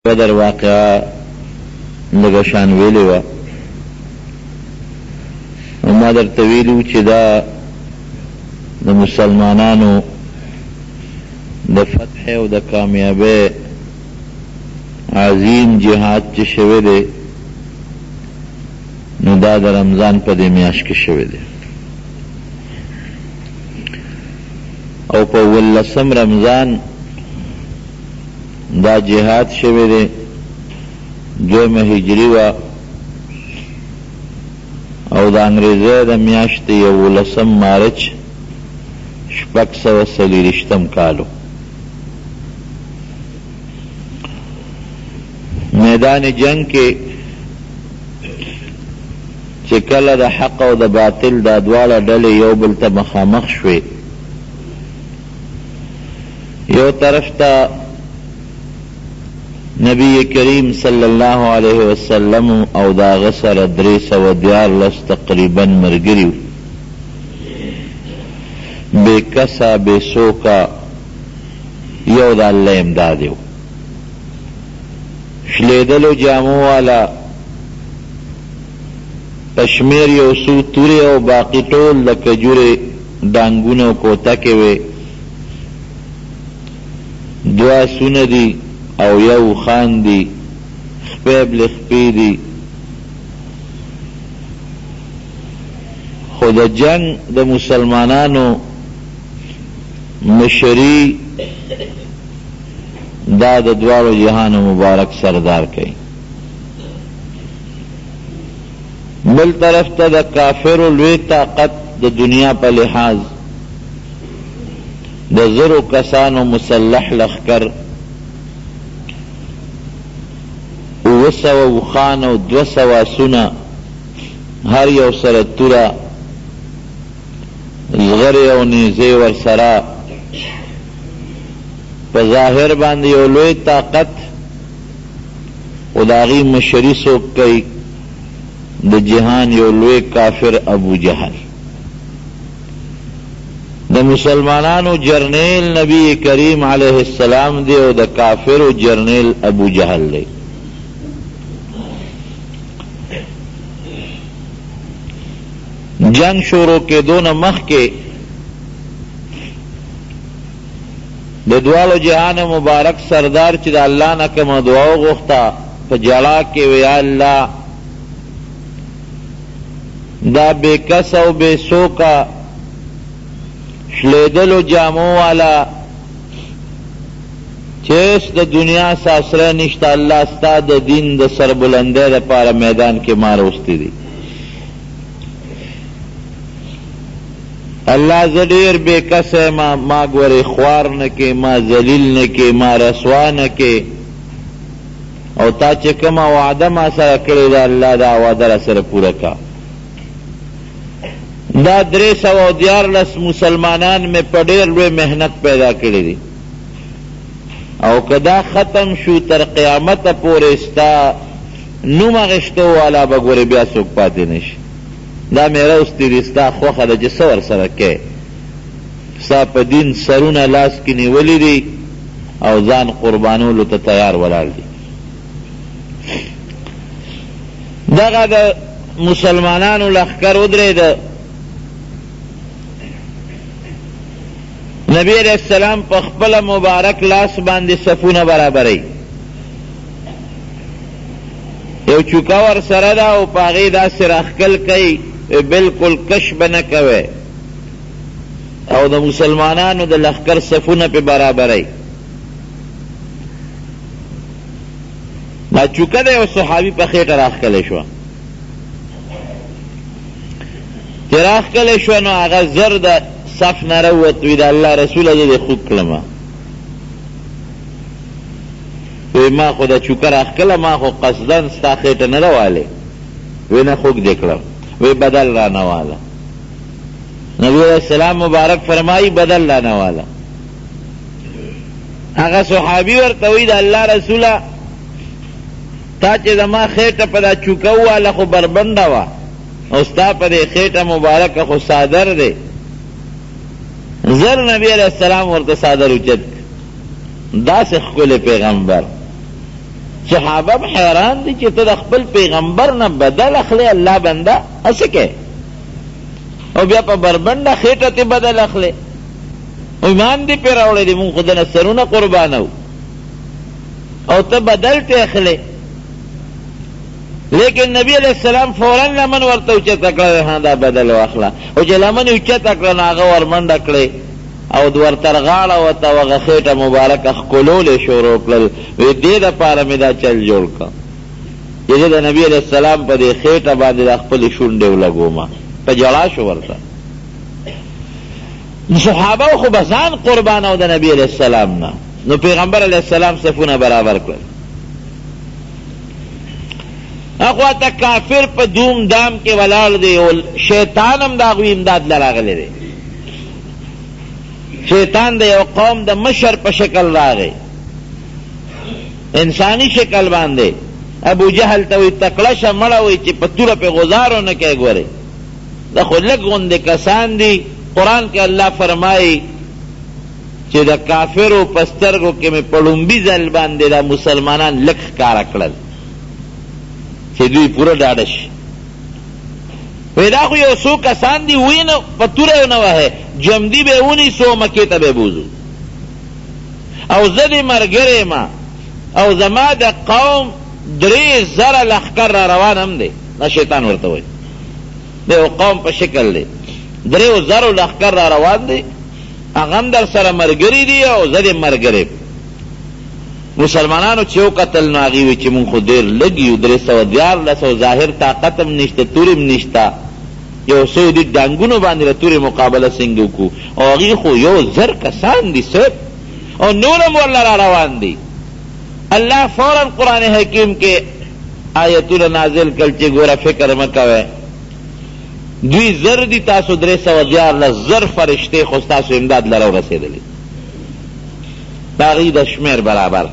بدر واقعه لږه شان ویلې وه او ما درته ویلي وو چې دا د مسلمانانو د فتح او د کامیابۍ عظیم جهاد چې شوی دی نو دا د رمضان په دې میاشت کې شوی دی او په اوولسم رمضان دا جهاد شوی دی، دویمه هجري وه او د انګریزۍ د میاشتې یوولسم مارچ 624 کال و. میدان جنګ کې چې کله د حق او د باطل دا دواړه ډلې یو بل ته مخامخ شوې، یو طرف ته نبی کریم صلی الله علیه وسلم او د هغه سره 313 تقریبا ملګري وو، بې کسه بې څوکه، یو د الله امداد یې و، شلېدلو جامو والا، په شمېر یو څو تورې او باقي ټول د کجورې ډانګونه او کوتکې وې. دوه اسونه دي او یو اوښان دي، خپې بلې خپې دي، خو د جنګ د مسلمانانو مشري دا د دواړو جهانو مبارک سردار کوي. بل طرف ته د کافرو لوی طاقت د دنیا په لحاظ د زرو کسانو مسلح لښکر، 700 اوښان او 200 اسونه، هر یو سره توره، زغرې او نیزې ورسره، په ظاهر باندې یو لوی طاقت، خو د هغوی مشري څوک کوي؟ د جهان یو لوی کافر ابو جهل. د مسلمانانو جرنیل نبی کریم علیه السلام دی او د کافرو جرنیل ابو جهل دی. جنګ شروع کېدو نه مخکې د دواړو جهانو مبارک سردار چې د الله نه کومه دعا وغوښته په ژړا کې وې، یا الله دا بې کسه او بې څوکه شلېدلو جامو والا چې هېڅ د دنیا څه اسری نشته، الله ستا د دین د سربلندۍ لپاره میدان کې ما راوستي دي. الله زه ډېر بې کسه یم، ما ګورې خوار نه کې، ما ذلیل نه کې، ما رسوا نه کې، او تا چې کومه وعده ما سره کړې ده الله دا وعده راسره پوره کړه. دا 313 مسلمانان مې په ډېر لوی محنت پیدا کړي دي، او که دا ختم شو تر قیامته پورې ستا نوم اخیستو والا به ګورې بیا څوک پاتې نه شي. دا مې راوستي دي، ستا خوښه ده چې څه ورسره کوې، ستا په دین سرونه لاس کې نیولي دي او ځان قربانولو ته تیار ولاړ دي. دغه د مسلمانانو لښکر ودرېده. نبی علیه السلام په خپله مبارک لاس باندې صفونه برابروي، یو چوکه ورسره ده او په هغې داسې راښکل کوي، بلکل کش به نه کوی، او د مسلمانانو د لښکر صفونه پې برابروي. دا چوکه د یو صحابي په خېټه راښکلې شوه، چې راښکلې شوه نو هغه زر د صف نه راووت، وي د الله رسوله زه دې خوږ کړم. وی ما خو دا چوکه راښکله، ما خو قصدا ستا خېټه نه ده والې. وی نه خوږ دې کړم. وی بدل رانه واله. نبی علیه السلام مبارک فرمایي بدل رانه واله. هغه صحابي ورته وایي د الله رسوله تا چې زما خېټه په دا چوکه وواله خو بربنډه وه، او ستا په دې خېټه مبارکه خو څادر دی. زر نبی علیه السلام ورته څادر اوچت کړ. داسې ښکلی پیغمبر. صحابه هم حیران دي چې ته د خپل پیغمبر نه بدل اخلې، الله بنده هسې کوې او بیا په بربنډه خېټه ترې بدل اخلې، ایمان دې پرې راوړی دی، مونږ خو درنه سرونه قربانوو او ته بدل ترې اخلې. لیکن نبی علیه السلام فورا لمن ورته اوچته کړه، ها دا بدل واخله. خو چې لمن یې اوچته کړه نو هغه ورمنډه کړې او ورتر غاړه وته او هغه خېټه مبارکه ښکلول یې شروع کړل. وی دې دپاره مې دا چل جوړ کړ چې زه د نبی علیه السلام په دې خېټه باندې دا خپلې شونډې ولګوم. په ژړا شو ورته. صحابه خو به ځان قربانو د نبی علیه السلام نه. نو پیغمبر علیه السلام صفونه برابر کړل. اخوا ته کافر په دوم دام کې ولاړ دی او شیطان هم د هغوی امداد له راغلی دی. شیطان د یو قوم د مشر په شکل راغی، انساني شکل باندې. ابو جهل ته وایي تکړه شه مړه، وایي چې په توره پې غزار ونه کوې. ګورې دا خو لږ غوندې کسان دي. قرآن کې الله فرمایي چې د کافرو په سترګو کې مې په ړومبي ځل باندې دا مسلمانان لږ ښکاره کړل چې دوی پوره ډاډه شي. وایي دا خو یو څو کسان دي، ویې نه په توره یې ونه وهې، جمدي به یې ونیسو او مکې ته به یې بوځو، او زه دې ملګری یم او زما د قوم 3000 لښکر را روان هم دی. دا شیطان ورته وایي، د یو قوم په شکل دی، 3000 لښکر را روان دی، هغه هم در سره ملګري دي او زه دې ملګری. مسلمانانو چې وکتل نو هغوی ویل چې مونږ خو ډېر لږ یو، 313 او ظاهر طاقت هم نشته، تورې هم نشته، یو څو دي ډانګونو باندې د تورې مقابله څنګه وکړو، او هغوی خو 1000 کسان دي صاحب، او نور هم ورله را روان دي. الله فورا قرآن حکیم کې آیتونه نازل کړل چې ګوره فکر مه کوئ، دوی 1000 دي، تاسو 313، 1000 فرشتې خو ستاسو امداد له راورسېدلې، د هغوی د شمېر برابر.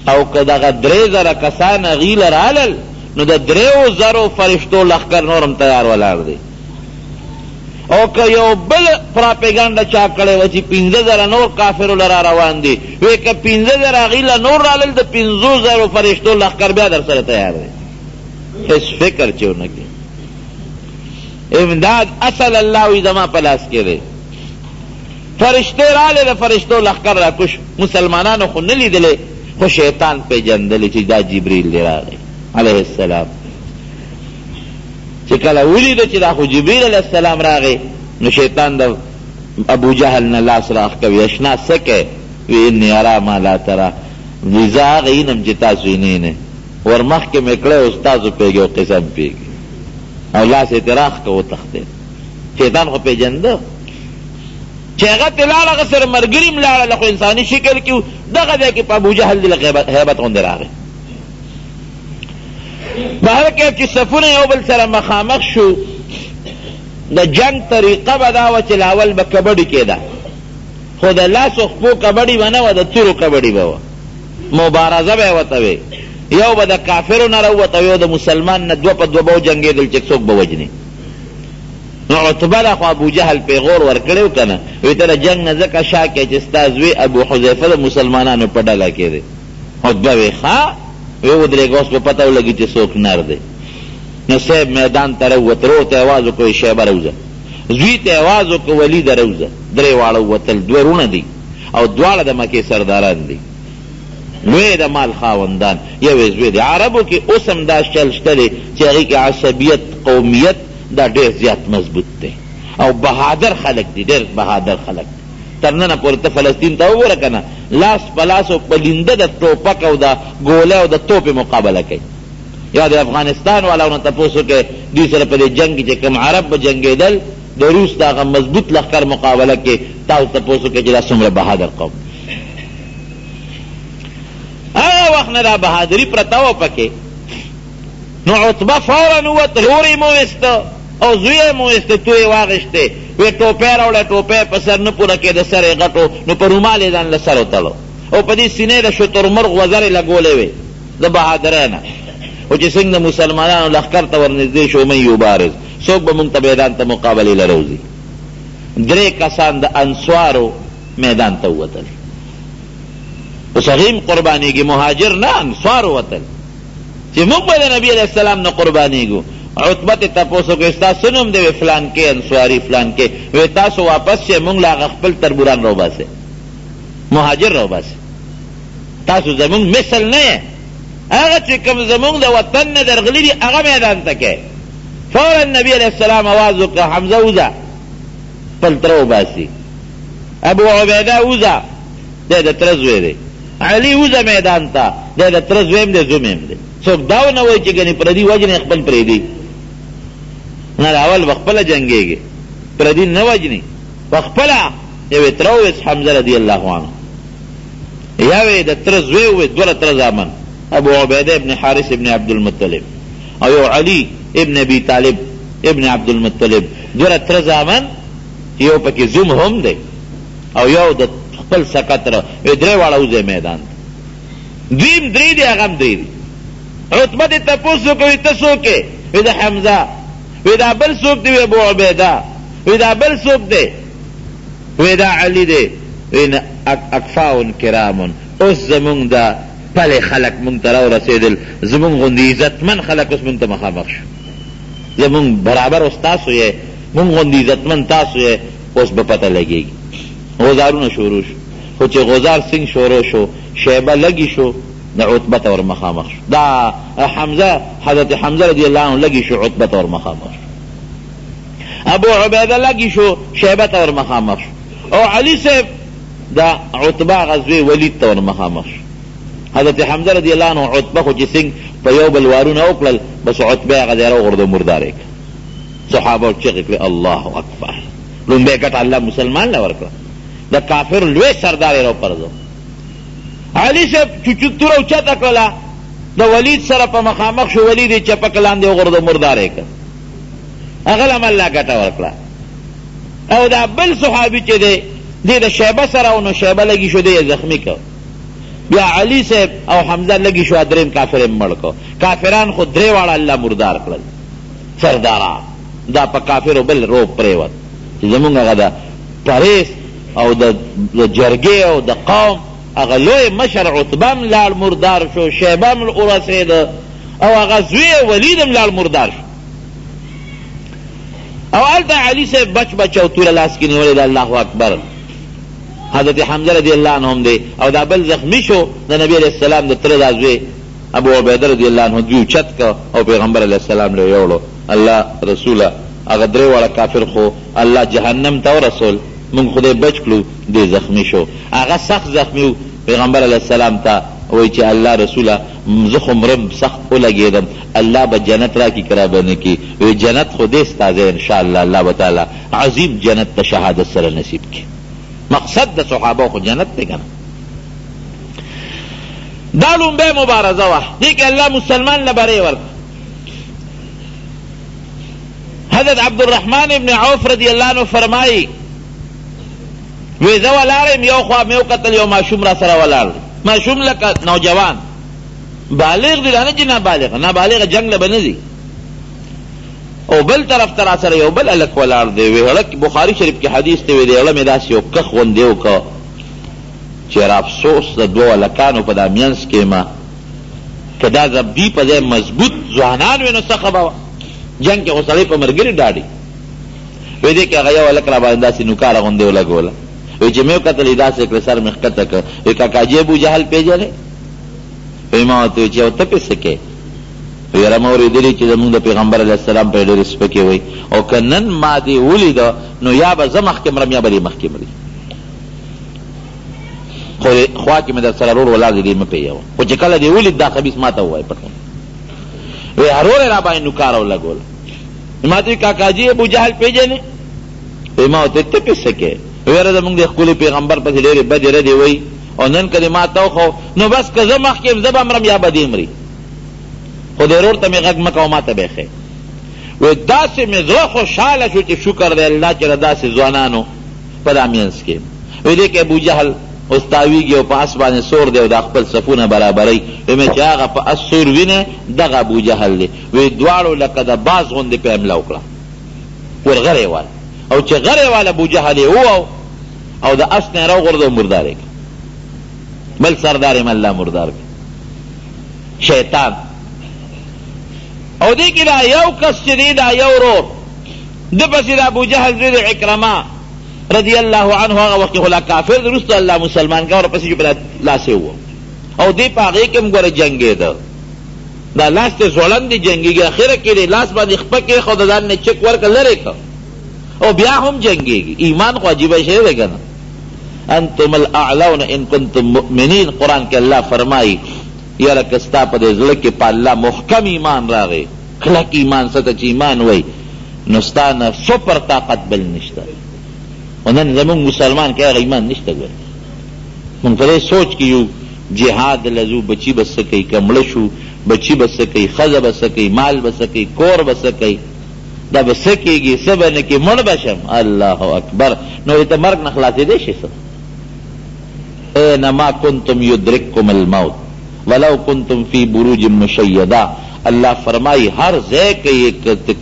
او که دغه 3000 کسان هغوی له رالل نو د 3000 فرشتو لښکر نور هم تیار ولاړ دی. او که یو بل پراپیګنډه چا کړې وه چې 5000 نور کافرو له را روان دي، وی که 5000 هغوی له نور رالل د 5000 فرشتو لښکر بیا در سره تیار دی. هیڅ فکر چې ونه کړي. امداد اصل الله وی زما په لاس کې دی. فرشتې رالې، د فرشتو لښکر راکوش. مسلمانانو خو نه لیدلې، خو شیطان پېژندلې چې دا جبریل دی راغی علیه السلام. چې کله ولیده چې دا خو جبریل علیه السلام راغی، نو شیطان د ابو جهل نه لاس راښکوي، اشنا څه کوې؟ وی انی ارا ما لا ترا، وی زه هغه وینم چې تاسو یې نه وینئ، ور مخکې مې کړی اوس تاسو پوهېږئ او قسم پوهېږئ. او لاس یې ترې راښکه وتښتېد. شیطان خو پېژنده چې هغه ترې لاړ، هغه سره ملګري هم لاړل، خو انساني شکل کې وو. دغه ځای کې په ابوجهل دې لږ هیبت غوندې راغی. په هر کیف چې صفونه یو بل سره مخامخ شو، د جنګ طریقه به دا وه چې لاول به کبډي کېده، خو د لاس او خپو کبډي به نه وه، د تورو کبډي به وه. مبارزه به یې ورته وې، یو به د کافرو نه راووت او یو د مسلمان نه، دوه په دوه به وجنګېدل چې څوک به وژني. نو عتبه له خو ابوجهل پېغور ورکړی و که نه، وایي ته د جنګ نه ځکه شا کوې چې ستا زوی ابو حذیفه د مسلمانانو په ډله کې دی. عتبه وایي ښه، وایي ودرېږه اوس به پته ولګي چې څوک نر دی. نو صاحب میدان ته راووت، ورور ته یې اواز وکړ، وایي شیبه راوځه، زوی ته یې اواز وکړ، ولیده راوځه. درې واړه ووتل، دوه وروڼه دي او دواړه د مکې سرداران دي، لوی د مال خاوندان، یو یې زوی دی. عربو کې اوس هم دا چل شته دی چې هغوی کې عصبیت، قومیت دا ډېر زیات مضبوط دی او بهادر خلک دي، ډېر بهادر خلک دي. تر ننه پورې ته فلسطین ته وګوره که نه، لاس په لاس او په لینده د ټوپک او د ګولۍ او د توپې مقابله کوي. یا د افغانستان والاو نه تپوس وکړئ، دوی سره په دې جنګ کې چې کوم عرب به جنګېدل د روس د هغه مضبوط لښکر مقابله کې، تاسو تپوس وکړئ چې دا څومره بهادر قوم دی. هغه وخت نه دا بهادري پرته وه پکې. نو عتبه فورا ووت، رور یې مو ویسته او زوی یې مو ویسته، تورې یې واخیستې، وې ټوپی راوړی، ټوپی په سر نه پوره کېده، سر یې غټ و، نو په رومال یې ځان له سر وتړو او په دې سینه یې د شترمرغ وزرې لګولې وې د بهادرۍ نه. خو چې څنګه د مسلمانانو لښکر ته ورنږدې شو، من یبارز، څوک به مونږ ته میدان ته مقابلې له راوځي؟ درې کسان د انصارو میدان ته ووتل. اوس هغوی هم قربانېږي، مهاجر نه، انصار ووتل چې موږ به د نبي علیه السلام نه قربانېږو. عتبه ترې تپوس وکړ، ستا څه نوم دی؟ وې فلانکی انصاري، فلانکی. وې تاسو واپس شئ، موږ له هغه خپل تربوران راوباسئ، مهاجر راوباسئ، تاسو زموږ مثل نه یئ، هغه چې کوم زموږ د وطن نه درغلي دي هغه میدان ته کړئ. فورا نبي علیه السلام اواز وکړ، حمزه وځه خپل تره وباسي، ابو عبیده وځه دی د تره زوی دی، علي وځه میدان ته دی د تره زوی هم دی زوم هم دی. څوک دا ونه وایي چې ګنې پردي وژنې خپل پرېږدي، نه، دا اول به خپله جنګېږي، پردي نه وژني په خپله. یو یې تره وویست حمزه رضی الله عنه، یو یې د تره زوی وویست، دوه د تره زامن ابو عبیده ابن حارث ابن عبدالمطلب او یو علی ابن ابي طالب ابن عبدالمطلب، دوه د تره زامن چې یو پکې زوم هم دی او یو د خپل سکه تره، وی درې واړه وځئ میدان ته. دوی هم درې دي، هغه هم درې دي. عتبه ترې تپوس وکړ، وی ته څوک یې؟ وی زه حمزه. وی دا بل څوک دی؟ وی ابو عبیده. وی دا بل څوک دی؟ وی دا علی دی. وی نه، اکفاء کرام، اوس زمونږ د پلې خلک مونږ ته راورسېدل، زمونږ غوندې عزتمن خلک اوس مونږ ته مخامخ شو، زمونږ برابر اوس تاسو یې، مونږ غوندې عزتمن تاسو یې، اوس به پته لګېږي. غوزارونه شروع شو، خو چې غوزار څنګ شروع شو، شیبه لګي شو، د عتبه ته ورمخامخ شو. دا حمزه، حضرت حمزه رضی الله عنه لګي شو، عتبه ته ورمخامخ شو. ابو عبیده لګي شو، شیبه ته ورمخامخ شو. او علي صاحب د عتبه هغه زوی ولید ته ورمخامخ شو. حضرت حمزه رضی الله عنه عتبه خو چې څنګ په یو بل وارونه وکړل، بس عتبه هغه ځای راوغورځاوه، مردار یې کړ. صحابه چغې کړې، الله اکبر! لومبی ګټه الله مسلمان له ورکړه، د کافر لوی سردار یې راوپرځاوه. علي صاحب چې توره اوچته کړله، د ولید سره په مخامخ شو، ولید یې چپک لاندې وغورځاوه، مردار یې کړ. هغه له هم الله ګټه ورکړه. او دا بل صحابي چې دی، دی د شیبه سره و، نو شیبه لګي شو، دی یې زخمي کړ. بیا علي صاحب او حمزه لګي شو، دریم کافر یې مړ کړ. کافران خو درې واړه الله مردار کړل، سرداران. دا په کافرو بل روب پرېوت چې زمونږ هغه د پرېس او د جرګې او د قوم هغه لوی مشر عتبه هم لاړ مردار شو، شیبه هم ورسېده او هغه زوی یې ولید هم لاړ مردار شو. او هلته علي صاحب بچ بچ او توره لاس کې نیولې ده، الله اکبر. حضرت حمزه رضی الله عنه هم دی او دا بل زخمی شو، د نبی علیه السلام د تره دا زوی ابو عبیده رضی الله عنه دوی اوچت کړ او پیغمبر علیه السلام له یوړو. الله رسوله هغه درې واړه کافر خو الله جهنم ته ورسول، مونږ خدای بچ کړو، دی زخمی شو، هغه سخت زخمی و. پیغمبر علیه السلام ته وایي چې الله رسوله زه خو مرم، سخت ولګېدم، الله به جنت راکړي که را به نه کړي؟ وایي جنت خو دی ستا ځای، ان شاء الله الله به تاله عظیم جنت د شهادت سره نصیب کړي. مقصد د صحابه خو جنت دی که نه؟ دا لومبۍ مبارزه وه، دې کې الله مسلمان له بری ورکړ. حضرت عبدالرحمن ابن عوف رضی الله عنه فرمایي، وی زه ولاړ یم، یو خوا مې وکتل یو ماشوم را سره ولاړ دی، ماشوم لکه نوجوان، بالغ دی، دا نه چې نابالغ، نابالغ جنګ له به نه ځي، او بل طرف ته را سره یو بل هلک ولاړ دی. وی هړه، بخاري شریف کې حدیث دی، وی د هړه مې داسې یو کښ غوندې وکړ چې را افسوس د دوو هلکانو په دا منځ کې ما که دا زبدي په ځای مضبوط ځوانان وی نو څه ښه به وه. جنګ کې خو سړی په مرګري ډاډي. وی دې کې هغه یو هلک راباندې داسې نوکاره غوندې ولګوله، وی چې مې وکتل یې داسې کړې، سر مې ښکته کړ، وی کاکاجي ابو جهل پېژنې؟ وی ما ورته وویل چې او ته پې څه کوې؟ وی یاره ما اورېدلي چې زموږ د پیغمبر علیه السلام پرې ډېرې سپکې وایي، او که نن ما دې ولیده نو یا به زه مخکې مرم یا به دی مخکې مري، خو خوا کې مې در سره ورور ولاړ دی، دی مه پېیوه، خو چې کله دې ولید دا خبیث ما ته ووایه پټ. وی ورور یې راباندې نوکاره ولګوله، ما ته وی کاکاجي ابو جهل پېژنې؟ وی ما ورته ته پې څه کوې؟ وی یاره زموږ د ښکلي پیغمبر پسې ډېرې بدې ردې وایي، او نن که دې ما ته وښو نو بس که زه مخکې یم زه به مرم یا به دی مري، خو دې ورور ته مې غږ مه کوه ما ته به یې ښیې. وی داسې مې زړه خوشحاله شو چې شکر دی الله چې د داسې ځوانانو په دا منځ کې یم. وی دې کې ابو جهل اوس تاویږي او په اس باندې سور دی او دا خپل صفونه برابروي. وی مې چې هغه په اس سور وینې دغه ابو جهل دی. وی دواړو لکه د باز غوندې په حمله وکړه، ورغری وال، او چې غری وال ابو جهل یې وواو او د اس نه یې راوغورځاوه، مردار یې کړ. بل سردار هم الله مردار کړ. شیطان او دې کې دا یو کس چې دی دا یو ورور ده پسې د ابوجهل زوی دی عکرمه رضی الله عنه هغه وخت کې خو لا کافر دی وروسته الله مسلمان کړ ورپسې چې په لاس یې ووه او دی په هغې کې هم ګوره جنګېده دا لاس ته ځوړند دی جنګېږي اخره کې دی لاس باندې خپه کېښوده ځان نه چک ورکړه لرې کړه او بیا هم جنګېږي. ایمان خو عجیبه شی دی که نه؟ انتم الاعلون ان کنتم مؤمنین، قرآن کې الله فرمایي یاره که ستا په دې زړه کې په الله محکم ایمان راغی، کلک ایمان څه ته چې ایمان وایي نو ستا نه سوپر طاقت بل نشته. خو نن زموږ مسلمان کې هغه ایمان نشته. ګوره موږ په دې سوچ کې یو جهاد له ځو بچي به څه کوي، که مړه شو بچي به څه کوي، ښځه به څه کوي، مال به څه کوي، کور به څه کوي، دا به څه کېږي څه به نه کېږي مړ به شم. الله اکبر. نو ته مرګ نه خلاصېدی شې څه؟ اینما کنتم یدرککم الموت ولو کنتم فی بروج مشیده. الله فرمایي هر ځای کې یې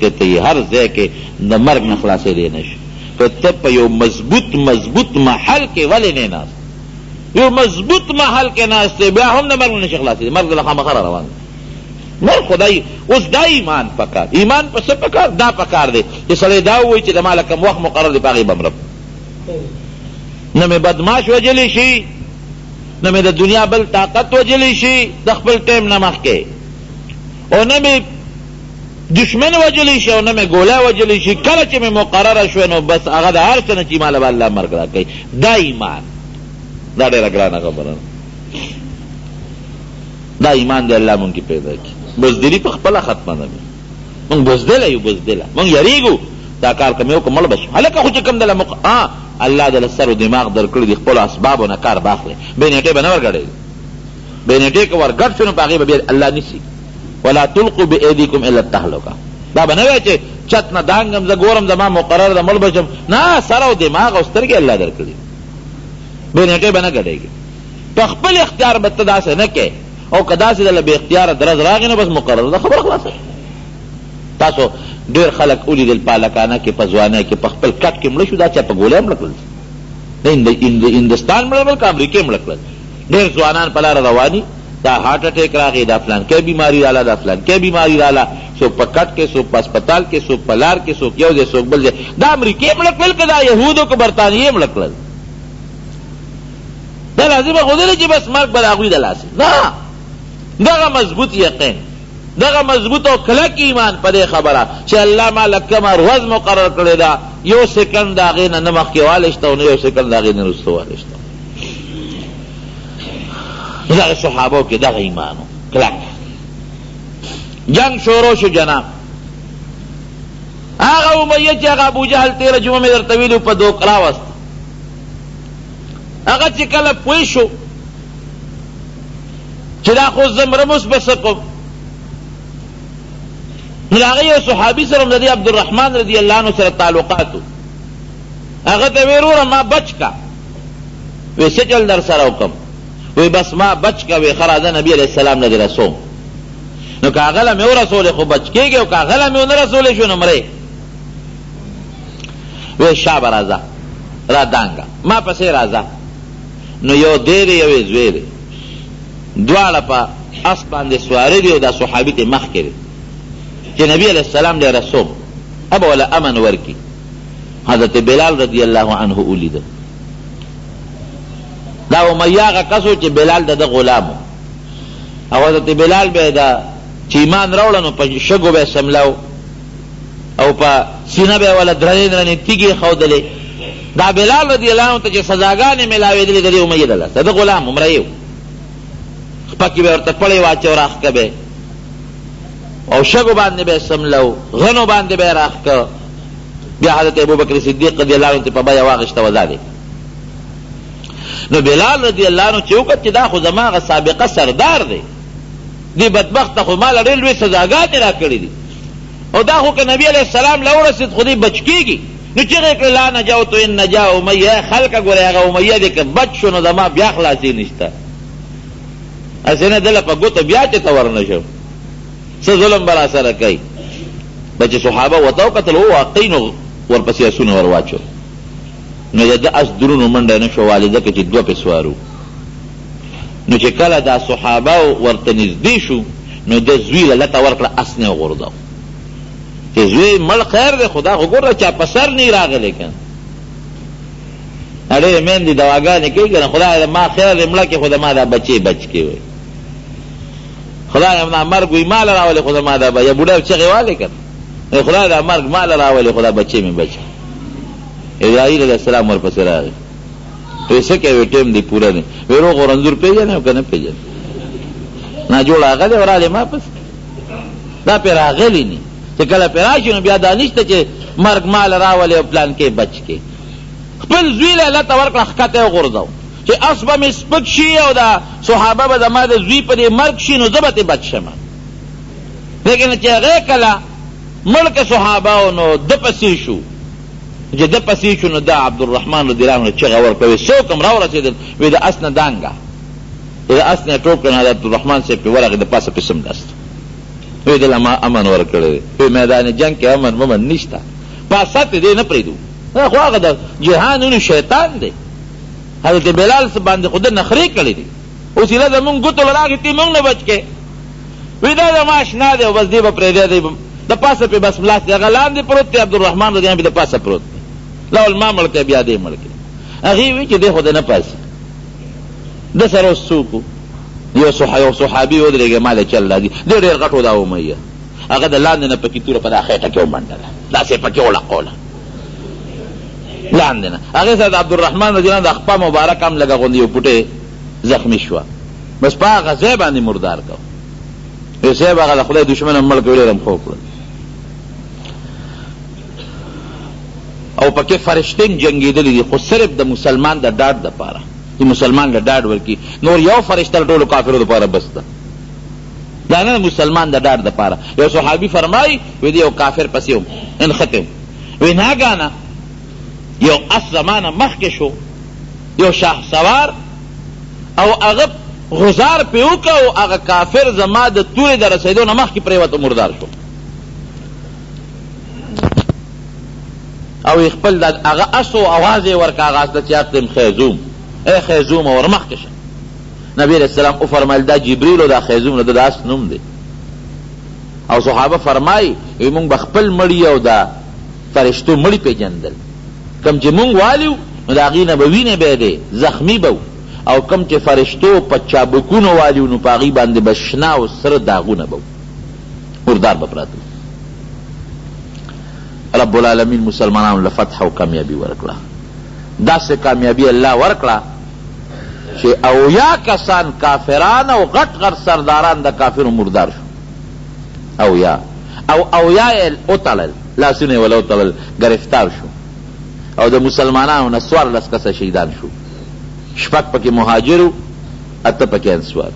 که ته یې هر ځای کې د مرګ نه خلاصېدی نه شې. که ته په یو مضبوط مضبوط محل کې ولې نه ناست، یو مضبوط محل کې ناست یې بیا هم د مرګ نه نشې خلاصېدی، مرګ درله خامخا را روان دی. مرګ خدای اوس دا ایمان پکار، ایمان په څه پکار؟ دا پکار دی چې سړی دا ووایي چې د ما له کوم وخت مقرر دی په هغې به مرم، نه مې بدماش وژلی شي، نه مې د دنیا بل طاقت وژلی شي د خپل ټایم نه مخکې، او نه مې دشمن وژلی شي او نه مې ګولی وژلی شي. کله چې مې مقرره شوه نو بس هغه د هر څه نه چې ماله به الله مرګ راکوي. دا ایمان دا ډېره ګرانه خبره ده. دا ایمان دی الله مونږ کې پیدا کړي. بزدلي په خپله ختمه ده. مونږ بزدله یو، بزدله مونږ یریږو دا کار که مې وکړ مړ به شم. هلکه خو چې کوم دله مق الله دله سر و دماغ درکړي دي، خپلو اسبابو نه کار باخلې، بې نېټې به نه ورګډېږي. بې نېټې که ورګډ شو نو په هغې به بیا الله نیسي. ولا تلقوا بایدیکم الی التهلکه. دا به نه وایې چې چت نه دانګم زه ګورم زما مقرره ده مړ به شم. نه، سر او دماغ او سترګې الله درکړي، بې نېټې به نه ګډېږي. په خپل اختیار به ته داسې نه کې، او که داسې درله بې اختیاره درز راغی نو بس مقرره ده، خبره خلاصه شوه. تاسو ډېر خلک ولیدل په هلکانه کې په ځوانۍ کې په خپل کټ کې مړه شو، دا چا په ګولۍ مړه کړل؟ د هندوستان مړه کړل که امریکې مړه کړل؟ ډېر ځوانان په لاره رواني، دا هارټ اټیک راغی، دا فلانکی بیماري راله، دا فلانکی بیماري راله، څوک په کټ کې، څوک په هسپتال کې، څوک په لار کې، څوک یو ځای، څوک بل ځای. دا امریکې مړه کړل که دا یهودو که برتانیې مړه کړل؟ دا لازمه خو نه ده چې بس مرګ به د هغوی د لاسه، نه، دغه مضبوط یقین، دغه مضبوط او کلک ایمان په دې خبره چې الله ما له کومه ورځ مقرر کړې ده، یو سیکنډ د هغې نه نه مخکې والی شته او نه یو سیکنډ د هغې نه وروسته والی شته. دغه صحابو کې دغه ایمان و کلک. جنګ شروع شو جناب. هغه امیه چې هغه ابوجهل تېره جمعه مې درته ویلي په دوک راوست، هغه چې کله پوه شو چې دا خو زه مرم اوس به څه کوم، نو د هغه یو صحابي سره هم د دې عبدالرحمن رضی الله عنه سره تعلقات وو. هغه ته ویې وروره ما بچ کا. وی څه چل در سره وکړم؟ وی بس ما بچ کا. وی ښه راځه نبي علیه السلام له دې رسوم. نو که هغه له مې ورسولې خو بچ کېږې او که هغه له مې ونه رسولې شو نو مرې. وی شابه راځه را دانګه ما پسې راځه. نو یو دی دی یو یې زوی دی، دواړه په اس باندې سواره دي او دا صحابي ته مخکې دی چې نبي علیه السلام له رسوم ابه وله امن ورکړي. حضرت بلال رضی الله عنه ولیده. دا امیه هغه کس و چې بلال د ده غلام و، او حضرت بلال به د چې ایمان راوړه نو په شګو به یې څملاو او په سینه به یې وله درنې درنې تیږې ایښودلې. دا بلال رضی الله عنه ته چې سزاګانې ملاوېدلې د دې امیې د لاسه، د ده غلام و، مریی و، خپه کې به یې ورته پړی واچو راښکه به یې، او شګو باندې به یې څملاو، غنو باندې به یې راښکه. بیا حضرت ابوبکر صدیق رضی الله عنه ته په بیه واخیسته وزاد یې. نو بلال رضی الله عنه چې وکتل چې دا خو زما هغه سابقه سردار دی، دې بدبخته خو ما له ډېر لوی سزاګانې راکړې دي، او دا خو که نبي علیه السلام له ورسېد خو دی بچ کېږي. نو چیغې یې کړې لا نجوت ان نجا امیه، ای خلکه ګورئ هغه امیه دی که بچ شو نو زما بیا خلاصي نشته، هسې نه ده له په ګوتو بیا چې ته ورنه شم څه ظلم به راسره کوي. به چې صحابه ورته وکتل او واقعي نو ورپسې اسونه ور واچول. نو د ده اس درونو منډه نه شوه والې ځکه چې دوه پې سوار وو. نو چې کله دا صحابه ورته نږدې شو نو ده زوی له لته ورکړه اس نه وغورځاو چې زوی مړ خیر دی خو دا خو ګوره چا په سر نه راغلی که نه ډېرې میندې دواګانې کوي که نه خدای ما خیر دی مړه کې خو د ما دا بچې بچ کې وایي خدای دا مرګ وي ما له راولې خو زما دا یا بوډا چغې والې که نه خدای دا مرګ ما له راولې خو دا بچې مې بچ عزرائیل علیه السلام ورپسې راغی وی څه کوې ټیم دی پوره دی وی روغ رنځور پېژنې او که نه پېژنې نا جوړ هغه دی ورالی ما پسې دا پرې راغلی نی چې کله پرې راشي نو بیا دا نشته چې مرګ مال راولې او پلان کې بچ کې خپل زوی له لته ورکړه ښکته یې وغورځاو چې اس به مې سپک شي او دا صحابه به زما د زوی په دې مرګ شي نو زه به ترې بچ شم لیکن چې هغه کله مړ که صحابه نو ده پسې شو چې ده پسې شو نو ده عبدالرحمن رضی الله عنه چغه ورکړه وی څوک هم راورسېدل وی د اس نه دانګه چې د اس نه یې ټوپ کړ نو عبدالرحمن صاحب پرې ورغی د پاسه پرې څملاست وی دله ما امن ورکړی دی وی میدان جنګ کې امن ممن نشته پاسه ته دی نه پرېږدو دا خو هغه د جهانونو شیطان دی حضرت بلال باندې خو ده نخرې کړې دي اوس ایله زمونږ ګوتو له راغی تی مونږ نه بچ کې وی دا زما اشنا دی او بس دی به پرېږدی دی د پاسه پې بس ملاست دی هغه لاندې پروت دی عبدالرحمن رضی الله د پاسه پروت دی لاول ما مړ کړی بیا دی مړ کړی هغې وی چې دی خو دی نه پاسي ده سره اوس څوک یو صحابي ودرېږی ما له چل راځي دی ډېر غټ و دا امیه هغه د لاندې نه پکې توره په دا خېټه کې ومنډله داسې یې پکې وړقوله لاندې نه هغې سره د عبدالرحمن رضی الله د خپه مبارک هم لږه غوندې یو پوټی زخمي شوه بس په هغه ځای باندې مردار کو یو صاحب هغه د خدای دښمن هم مړ کړ ډېر هم ښه وکړل او پکې فرشتې هم جنګېدلې دي خو صرف د مسلمان د ډاډ دپاره چې مسلمان له ډاډ ورکړي نور یو فرشته د ټولو کافرو دپاره بس ده دا نه مسلمان د ډاډ دپاره یو صحابي فرمایي وی دی یو کافر پسې وم نښتی وم وی ناګانه یو اس زما نه مخکې شو یو شاه سوار او هغه غزار پې وکړ او هغه کافر زما د تورې د رسېدو نه مخکې پرېوت او مردار شو او خپل د هغه اس او اواز یې ورکړه هغه اس ته چې اقدم خیزوم ای خیزومه ورمخکې شه نبی علیه السلام وفرمایل دا جبریل او دا خیزوم د اس نوم دی او صحابه فرمایي وی مونږ به خپل مړي او د فرشتو مړي پېژندل کوم چې مونږ والیو نو د هغې نه به وینې بهېدې زخمي به او کوم چې فرشتو په چابکونو والیو نو په هغې باندې به شنه او سره داغونه به وو مردار به پراته وو رب العالمین مسلمانانو له فتح او کامیابي ورکړه داسې کامیابي الله ورکړه چې 70 کسان کافران او غټ غټ سرداران د کافرو مردار شو 70 او 70 یې وتړل لاسونه یې وله وتړل ګرفتار شو او د مسلمانانو نه 14 کسه شهیدان شو شپږ پکې مهاجر وو اته پکې انصار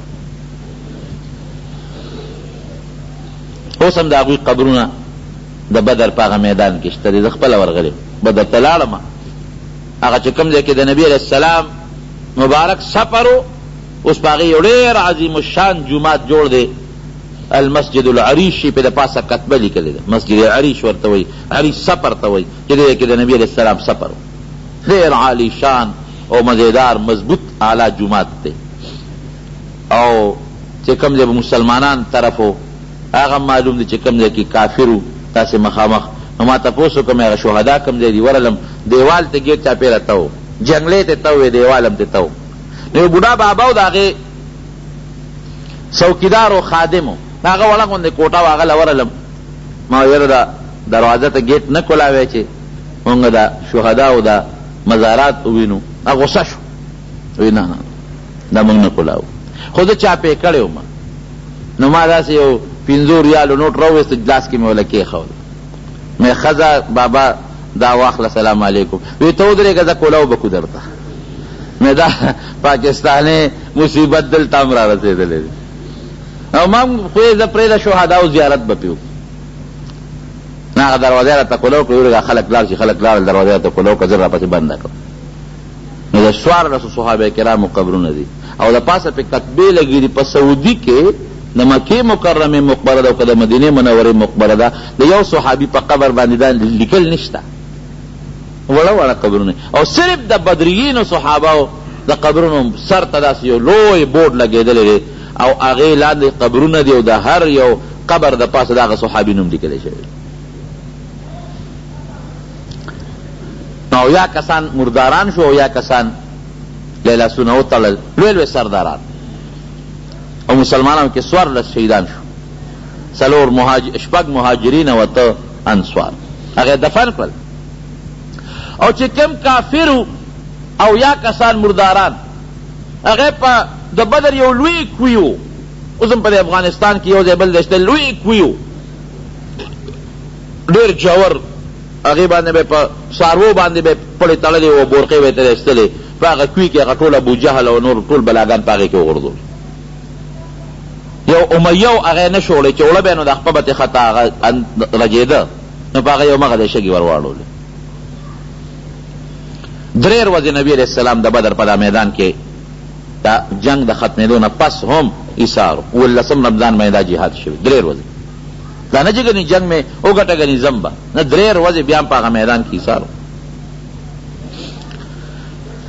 اوس هم د هغوی قبرونه د بدر په هغه میدان کې شته دی زه خپله ورغلی بدر ته لاړم هغه چې کوم ځای کې د نبي علیه السلام مبارک سفر و اوس په هغې یو ډېر عظیم الشان جومات جوړ دی المسجد العریش یې پرې د پاسه کتبه لیکلې ده مسجد عریش ورته وایي عریش سفر ته وایي چې دې ځای کې د نبي علیه السلام سفر و ډېر عالی شان او مزیدار مضبوط اعلی جومات دی او چې کوم ځای به مسلمانان طرف و هغه هم معلوم دی چې کوم ځای کې کافر وو داسې مخامخ نو ما تپوس وکړ مې هغه شهدا کوم ځای دي ورغلم دیوال ته ګیر چاپېره تاو جنګلې ته تاو وې دیوال هم ته تاو نو یو بوډا بابا و د هغې څوکیدار و خادم و هغه وړه غوندې کوټه وه هغه له ورغلم ما ویل یاره دا دروازه ته ګیټ نه کولاوی چې مونږ د شهداو دا مزارات ووینو هغه غوسه شو وی نه نه دا مونږ نه کولاو خو زه چا پې کړی وم نو ما داسې یو پنځو ریالو نوټ راوویست لاس کې مې ورله کېښود مې ښځه بابا دا واخله سلام علیکم وی ته ودرېږه زه کولاو به کو درته مې دا پاکستاني مصیبت دلته هم را رسېدلی دی او ما هم خو یې زه پرېږده شهداو زیارت به پرې وکړو نو هغه دروازه یې راته کولاو کړه ویل خلک لاړ شي خلک لاړل دروازه یې راته کولاو کړه زر راپسې بنده کړه نو د څوارلسو صحابه کرامو قبرونه دي او د پاسه پې کتبې لګې دي. په سعودي کې د مکې مکرمې مقبره ده او که د مدینې منورې مقبره ده، د یو صحابي په قبر باندې دا لیکل نشته. وړه وړه قبرونه او صرف د بدریینو صحابه د قبرونو سر ته داسې یو لوی بورډ لګېدلی دی او هغې لاندې قبرونه دي او د هر یو قبر د پاسه د هغه صحابي نوم لیکل شوی دی. نو اویا کسان مرداران شو، اویا کسان له لاسونه وتړل، لوی لوی سرداران، او مسلمانانو کې 14 شهیدان شو، څلور مهاجر، شپږ مهاجرین او اته انصار. هغه دفن کړل. او چې کوم کافر او یا کسان مرداران، هغه په د بدر یو لوی کوی و، اوس هم په افغانستان کې یو ځای بل ځای شته، لوی کوی و، ډېر ژور، هغې باندې به په څاروو باندې به پړې تړلې او بورقې به یې ترې ایستلې. په هغه کوی کې هغه ټول ابوجهل او نور ټول بلاګان په هغې کې وغورځول. یو امیه و، هغه یې نه شو وړی، چې وړه به یې نو دا خپه به ترې خطا هغه رجېده، نو په هغه یو مغه د شګې ور واړولې. درې ورځې نبي علیه السلام د بدر په دا میدان کې د جنګ د ختمېدو نه پس هم ایسار و. اوولسم رمضان باندې دا جهاد شوی، درې ورځې. دا نه چې ګنې جنګ مې وګټه ګنې ځم به نه، درې ورځې بیا هم په هغه میدان کې ایسار و.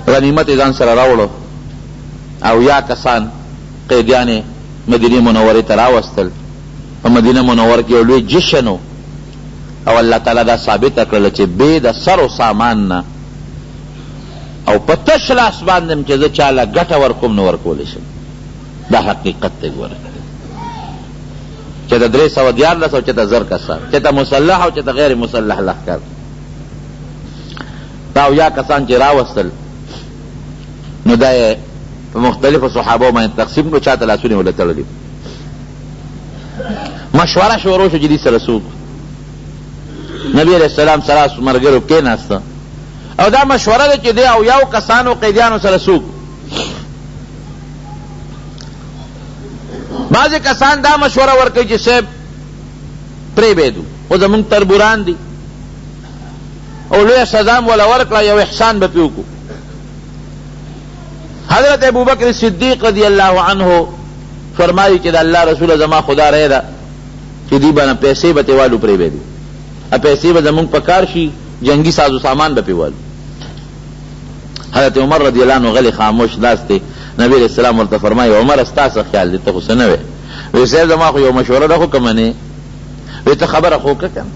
غنیمت یې ځان سره راوړو او یا کسان قیدیان یې مدینې منورې ته راوستل. په مدینه منوره کې یو لوی جشن و او الله تعالی دا ثابته کړله چې بې د سر و سامان نه او په تش لاس باندې هم چې زه چا له ګټه ورکوم نو ورکولی شم. دا حقیقت دی. ګوره چې د 313 او چې ته 1000 کسان، چې ته مسلح او چې ته غیر مسلح لښکر، دا او یا کسان چې راوستل نو دا یې په مختلفو صحابو باندې تقسیم کړو، چا ته لاسونه یې ورله تړلي. مشوره شروع شو چې دې سره څوک. نبي علیه السلام سره ملګرو کښېناسته او دا مشوره ده چې دی او یو کسانو قیدیانو سره څوک. بعضې کسان دا مشوره ورکوي چې صاحب پرې به یې ځو، خو زموږ تربوران دي او لویه سزا هم وله ورکړه، یو احسان به پرې وکړو. حضرت ابوبکر صدیق رضی الله عنه فرمایي چې د الله رسوله زما خو دا رایه ده چې دوی به نه پیسې به ترې والو پرې به یې ځو، پیسې به زموږ په کار شي، جنګي ساز و سامان به پرې والو. حضرت عمر رضی الله عنه غلی خاموش ناست دی. نبی علیه السلام ورته فرمایي عمره ستا څه خیال دی، ته خو څه نه وایې؟ وایي صاحب زما خو یو مشوره ده خو که منې؟ وایي ته خبره خو وکړه که نه،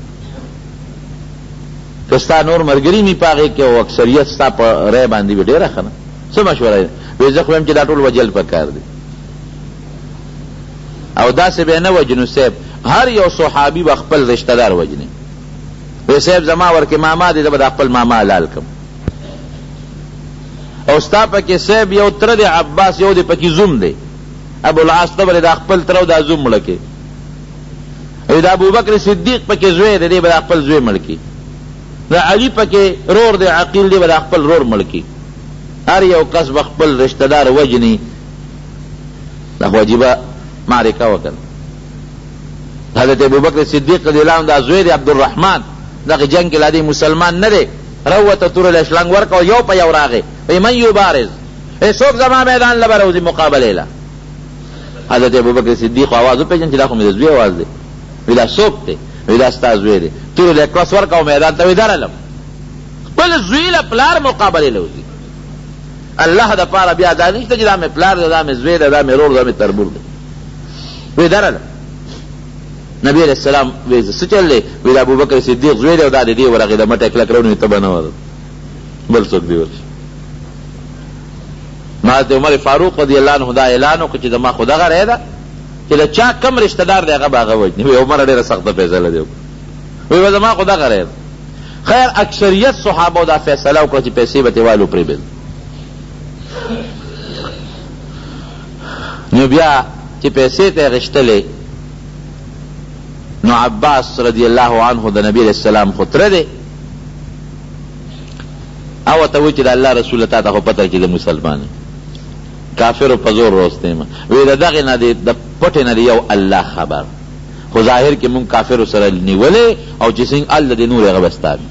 که ستا نور ملګري مي په هغې کې او اکثریت ستا په رای باندې وي ډېره ښه ده. څه مشوره ده؟ وایي زه خو وایم چې دا ټول وژل پکار دي او داسې به یې نه وژنو صاحب، هر یو صحابي به خپل رشته دار وژني. وایي صاحب زما ورکې ماما دی، زه به دا خپل ماما حلال کړم. او ستا پکې صاحب یو تره دی عباس، یو دی پکې زوم دی ابوالعاص، ته به دا خپل تره او دا زوم مړه کړې. او د ابوبکر صدیق پکې زوی دی، دی به دا خپل زوی مړ کړي. د علي پکې رور دی عقیل، دی به دا خپل رور مړ کړي. هر یو کس به خپل رشته دار وژني. دا خو عجیبه معرکه وه که نه. حضرت ابوبکر صدیق رضی الله عنه دا زوی دی عبدالرحمن، دغه جنګ کې لا دی مسلمان نه دی، راووته توره له شلنګ ورکړه، یو په یو راغی، وایي من یبارز، ای څوک زما میدان له به راوځي مقابلې له. حضرت ابوبکر صدیق خو اواز وپېژند چې دا خو مې د زوی اواز دی. وایي دا څوک دی؟ وایي دا ستا زوی دی. تورې له یې کړس ورکړه او میدان ته وایي درلم. خپل زوی له پلار مقابلې له وځي. الله د پاره بیا دا نشته چې دا مې پلار دی، دا مې زوی دی، دا مې رور دی، دا مې تربور دی. وایي درلم. نبی علیه السلام وایي څه چل دی؟ وایي د ابوبکر صدیق زوی دی او دا د دې ورغی د مټه کلک راونیوی، ته به نه ورځې، بل څوک دې ورشي. نو حضرت عمر فاروق رضی الله عنه دا اعلان وکړ چې زما خو دغه رایه ده چې د چا کوم رشته دار دی هغه به هغه وژني. وایي عمره ډېره سخته فیصله دی وکړه. وایي زما خو دغه رایه ده. خیر اکثریت صحابو دا فیصله وکړه چې پیسې به ترې والو پرې به ځو. نو بیا چې پیسې ته یې غشتلې نو عباس رضی الله عنه د نبی علیه السلام خو تره دی او ورته وایي چې د الله رسوله تا ته خو پته چې زه مسلمان یم، کافرو په زور راوستی یم. وایي د دغې نه دې د پټې نه دې یو الله خبر، خو ظاهر کې مونږ کافرو سره نیولې او چې څنګه هلته دې نور هغه به ستا وي.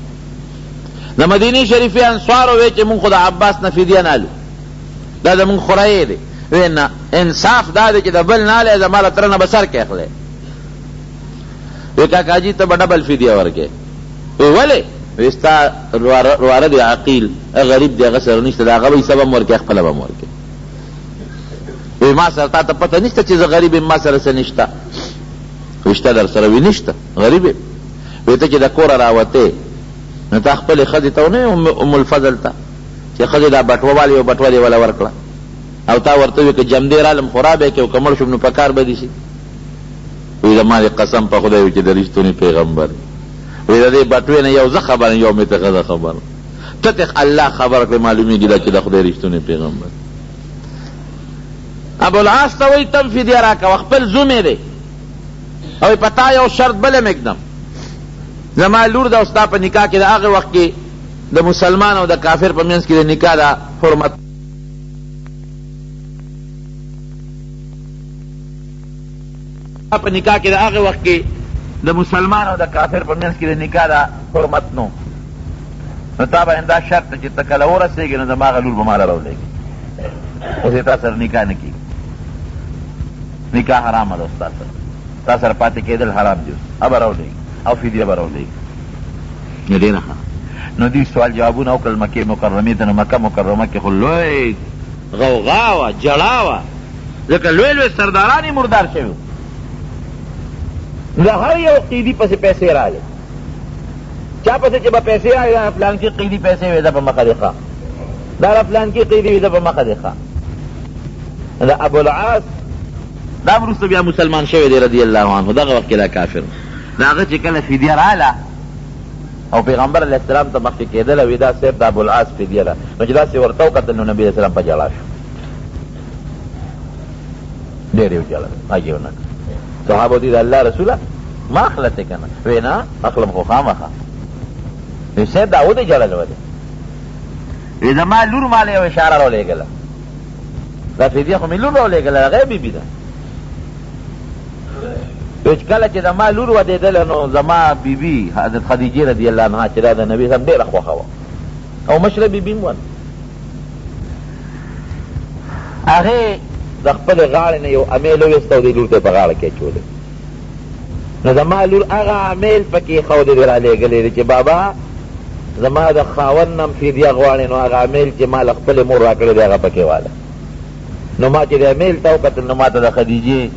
د مدینې شریفې انصارو وایي چې مونږ خو د عباس نه فدیه نه الو، دا زمونږ خورایې دی. وایي نه، انصاف دا دی چې د بل نه الی، زما له تره نه به سر کې اخلی. وایي کاکاجي ته به ډبل فدیه ورکړې. وایي ولې؟ وی ستا رواره دی عقیل، غریب دی، هغه سره نشته، د هغه به حصه به هم ورکوې، خپله به هم ورکوې. وی ما سره تا ته پته نشته چې زه غریب یم، ما سره څه نشته. وی شته در سره؟ وی نشته، غریب یم. وی ته چې د کوره راوتې نو تا خپلې ښځې ته ونه ام الفضل ته چې ښځې دا بټوه واله، یوه بټوه دې وله ورکړه او تا ورته وویل که جمدې رالم خو را به یې کړې او که مړ شوم نو په کار به دې شي. وی زما دې قسم په خدای وي چې د رښتوني پیغمبر وی د دې بټوې نه یو زه خبر یم، یو مې ته ښځه خبر، ته ته الله خبر کړې، معلومیږي دا چې د خدای رښتونی پیغمبر. ابوالعاص ته وایي تم فدیه راکوه، خپل زوم یې دی او په تا یو شرط بل هم ږدم، زما لور ده او ستا په نکاح کې د هغه وخت کې د مسلمان او د کافر په منځ کې د نکاح د حرمت په نکاح کې د هغه وخت کې د مسلمان او د کافر په منځ کې د نکاح د حرمت نو نو تا باندې دا شرط دی چې ته کله ورسېږې نو زما هغه لور به ماله راولېږې، اوس یې تا سره نکاح نه کېږي، نکاح حرامه ده اوس تا سره، تا سره پاتې کېدل حرام دي، اوس هغه به راولېږي او فدیه به راولېږي. نو ډېره ښه. نو دوی سوال جوابونه وکړل مکې مکرمې ته، نو مکه مکرمه کې خو لوی غوغا وه، ژړا وه، ځکه لوی لوی سرداران یې مردار شوي وو. د هر یو قیدي پسې پیسې راغلې، چا پسې چې به پیسې راغلې، دا فلانکي قیدي پیسې وې، ځه په مخه دې ښه، دا فلانکي قیدي وې، ځه په مخه دې ښه. د ابوالعاص دا هم وروسته بیا مسلمان شوی دی رضی الله عنه، دغه وخت کې دا کافر د هغه چې کله فدیه راله او پیغمبر علیه السلام ته مخکې کېدله، وی دا صاحب د ابوالعاص فدیه ده، نو چې داسې ورته وکتل نو نبي علیه السلام په ژړا شو، ډېر یې وژړل، غږ یې ونه کړ. صحابه دي د الله رسوله ما اخله ته که نه؟ وی نه اخلم خو خامخا. وی صاحب دا ودې ژړل ولې؟ وی زما لور ماله یو اشاره راولېږله، دا فدیه خو مې لور راولېږله، هغه یې بیبي ده. وی چې کله چې زما لور ودېدله نو زما بیبي حضرت خدیجې رضی الله عنها چې دا د نبي سم ډېره خوښه وه او مشره بیبي هم وه، هغې د خپلې غاړې نه یو امیل وویسته او دې لور ته یې په غاړه کې اچولی. نو زما لور هغه امیل پکې ایښودی دی، رالیږلی دی چې بابا زما د خاوند نه هم فدیه غواړې، نو هغه امیل چې ما له خپلې مور راکړی دی هغه پکې واله. نو ما چې د امیل ته وکتل نو ما ته د خدیجې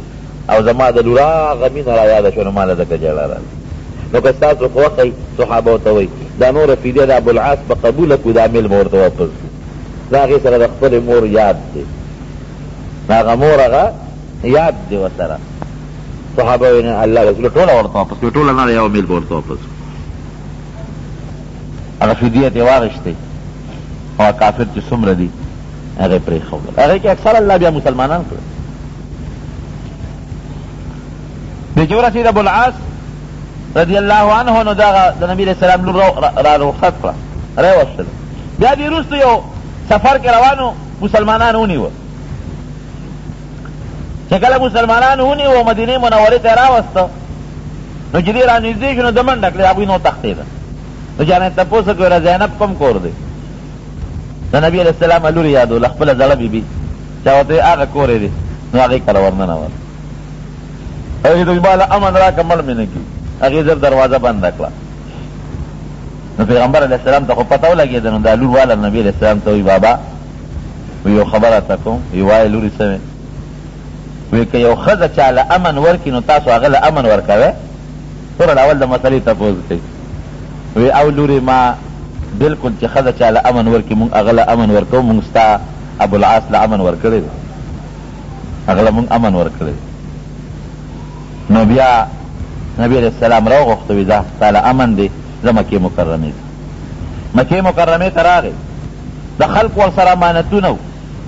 او زما د لور هغه مینه رایاده شوه، نو ما له ځکه ژړا راغله. نو که ستاسو خوښه وي صحابو ته وایي دا نوره فدیه د ابوالعاص به قبوله کړو، دا امیل به ورته واپس کړو. د هغې سره د خپلې مور یاد دی، د هغه مور هغه یاد دی ورسره. صحابه وایي نه الله رسول ټوله ورته واپس کړو، ټوله نه یو میل به ورته واپس کړو. هغه فدیه ترې واخیستې او کافر چې څومره دي هغه یې پرېښودل. هغې کې اکثر الله بیا مسلمانان کړل. دی چې ورسېد ابوالعاص رضی الله عنه نو دغه د نبي علیه السلام لور را رخصت کړه، راوستله. بیا دې وروسته یو سفر کې روانو مسلمانانو ونیوه. چې کله مسلمانانو ونیوه مدینې منورې ته یې راوسته، نو چې دی رانږدې شو نو ده منډه کړې، هغوی نو تښتېده. نو چا نه تپوس وکړ، ویله زینب کوم کور دی؟ د نبي علیه السلام لور یې یادوله، خپله زړه بیبي، چا ورته ویل هغه کور یې دی، نو هغې کره ورننوته. هغې ته ویل ما له امن راکړه مړ مې نه کړي. هغې زر دروازه بنده کړه. نو پیغمبر علیه السلام ته خو پته ولګېده، نو دا لور واله نبي علیه السلام ته وایي بابا وی یو خبره ته کوم. وی وایه لورې څه وې؟ وی که یو ښځه چا له امن ورکړي نو تاسو هغه له امن ورکوئ؟ ګوره اول د مسئلې تپوس کوي. وی او لورې ما بلکل چې ښځه چا له امن ورکړي مونږ هغه له امن ورکوو، مونږ ستا ابوالعاص له امن ورکړی دی، هغه له مونږ امن ورکړی دی. نو بیا نبی علیه السلام راوغوښته، وی ځه ستا له امن دی، ځه مکې مکرمې ته. مکې مکرمې ته راغی، د خلکو ورسره امانتونه وو،